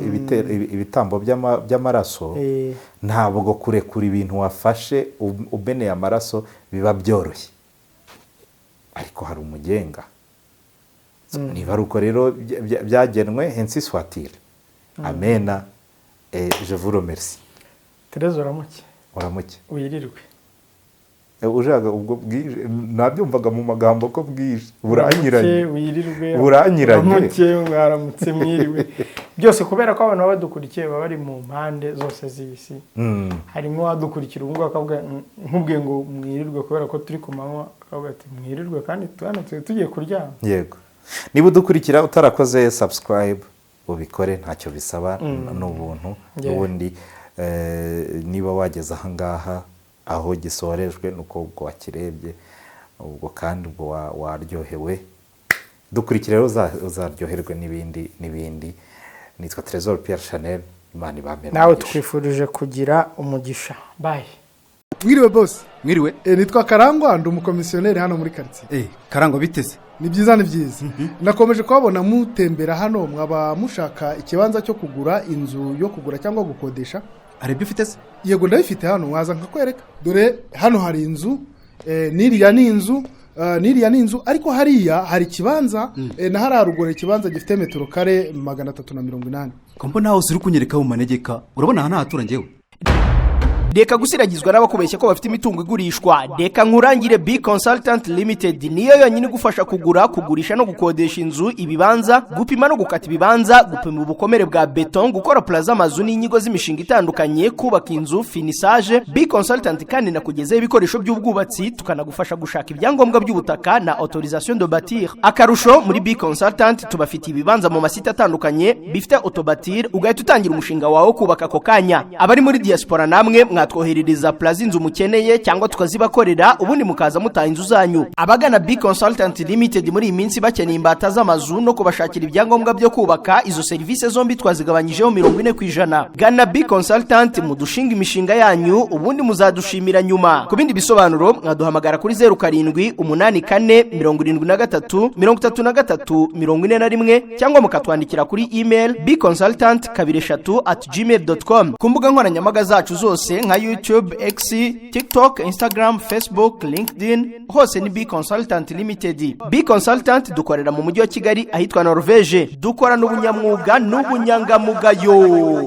ibitambo by'amaraso. Ntabwo kurekura ibintu wafashe umeneye amaraso biba byoroshye, ariko hari umugenga. So, niba ari uko rero byagenwe, ainsi soit-il, amena, et je vous remercie. Tereza, uramuke. Uramuke. Wirirwe. Ujaga ubwo bwije nabyumvaga mu magambo ko bwije buranyiranye. Uramuke, wirirwe. Buranyiranye. Uramuke, mwaramutse, mwiriwe, byose kubera ko abantu baba badukurikiye baba bari mu mpande zose z'isi. Harimo uwadukurikira ubu ngubu akavuga, nkubwiye ngo mwirirwe kubera ko turi ku manywa, akavuga ati mwirirwe kandi hano turi tugiye kuryama. Yego, niba udukurikira utarakoze subscribe, ubikore, ntacyo bisaba, ni ubuntu. N'ubundi niba wageze ahangaha aho gisorejwe, nuko ubwo wakirebye, ubwo kandi ubwo waryohewe. Dukurikire rero uzaryoherwe n'ibindi n'ibindi. Nitwa Trésor Pierre Chanel, Imana ibamere Nawe umugisha. twifurije kugira umugisha, bye. Mwiriwe bose. Mwiriwe. Nitwa Karangwa, ndi umukomisiyoneri hano muri karitsiye. Karangwa, biteze. Ni byiza, ni byiza. Nakomeje kuhabona mutembera hano, mwaba mushaka ikibanza cyo kugura, inzu yo kugura cyangwa gukodesha? Hari ibyo ufite se? Yego, ndabifite hano, waza nkakwereka. Dore hano hari inzu, n'iriya ni inzu, n'iriya ni inzu, ariko hariya hari ikibanza, na hariya ruguru hari ikibanza gifite metero kare 380. Ko mbona hose uri kunyereka mu manegeka, urabona aha ntahatura njyewe? Reka gusiragizwa n'abakubeshya ko bafite imitungo igurishwa. Reka nkurangire B Consultant Limited, niyo yonyine igufasha kugura, kugurisha no gukodesha inzu, ibibanza, gupima no gukata ibibanza, gupima ubukomere bwa beton, gukora plan z'amazu n'inyigo z'imishinga itandukanye, kubaka inzu, finissage. B Consultant kandi nakugezaho ibikoresho by'ubwubatsi, tukanagufasha gushaka ibyangombwa by'ubutaka na autorisation de bâtir. Akarusho, muri B Consultant tubafitiye ibibanza mu masite atandukanye bifite autobâtir, ugahita utangira umushinga wawe wo kubaka ako kanya. Abari muri diaspora namwe mwatwoherereza plan z'inzu mukeneye cyangwa tukazibakorera, ubundi mukaza mutaha inzu zanyu. Abagana B Consultant Limited muri iyi minsi bakeneye imbata z'amazu no kubashakira ibyangombwa byo kubaka, izo serivisi zombi twazigabanyijeho 40%. Gana B Consultant mudushinga imishinga yanyu, ubundi muzadushimira nyuma. Ku bindi bisobanuro mwaduhamagara kuri 0784733341 cyangwa mukatwandikira kuri email bconsultant23@gmail.com. Ku mbuga nkoranyambaga zacu zose nka YouTube, X, TikTok, Instagram, Facebook, LinkedIn, hose ni B Consultant Limited. B Consultant dukorera mu mujyi wa Kigali ahitwa Norvege. Dukorana ubunyamwuga n'ubunyangamugayo.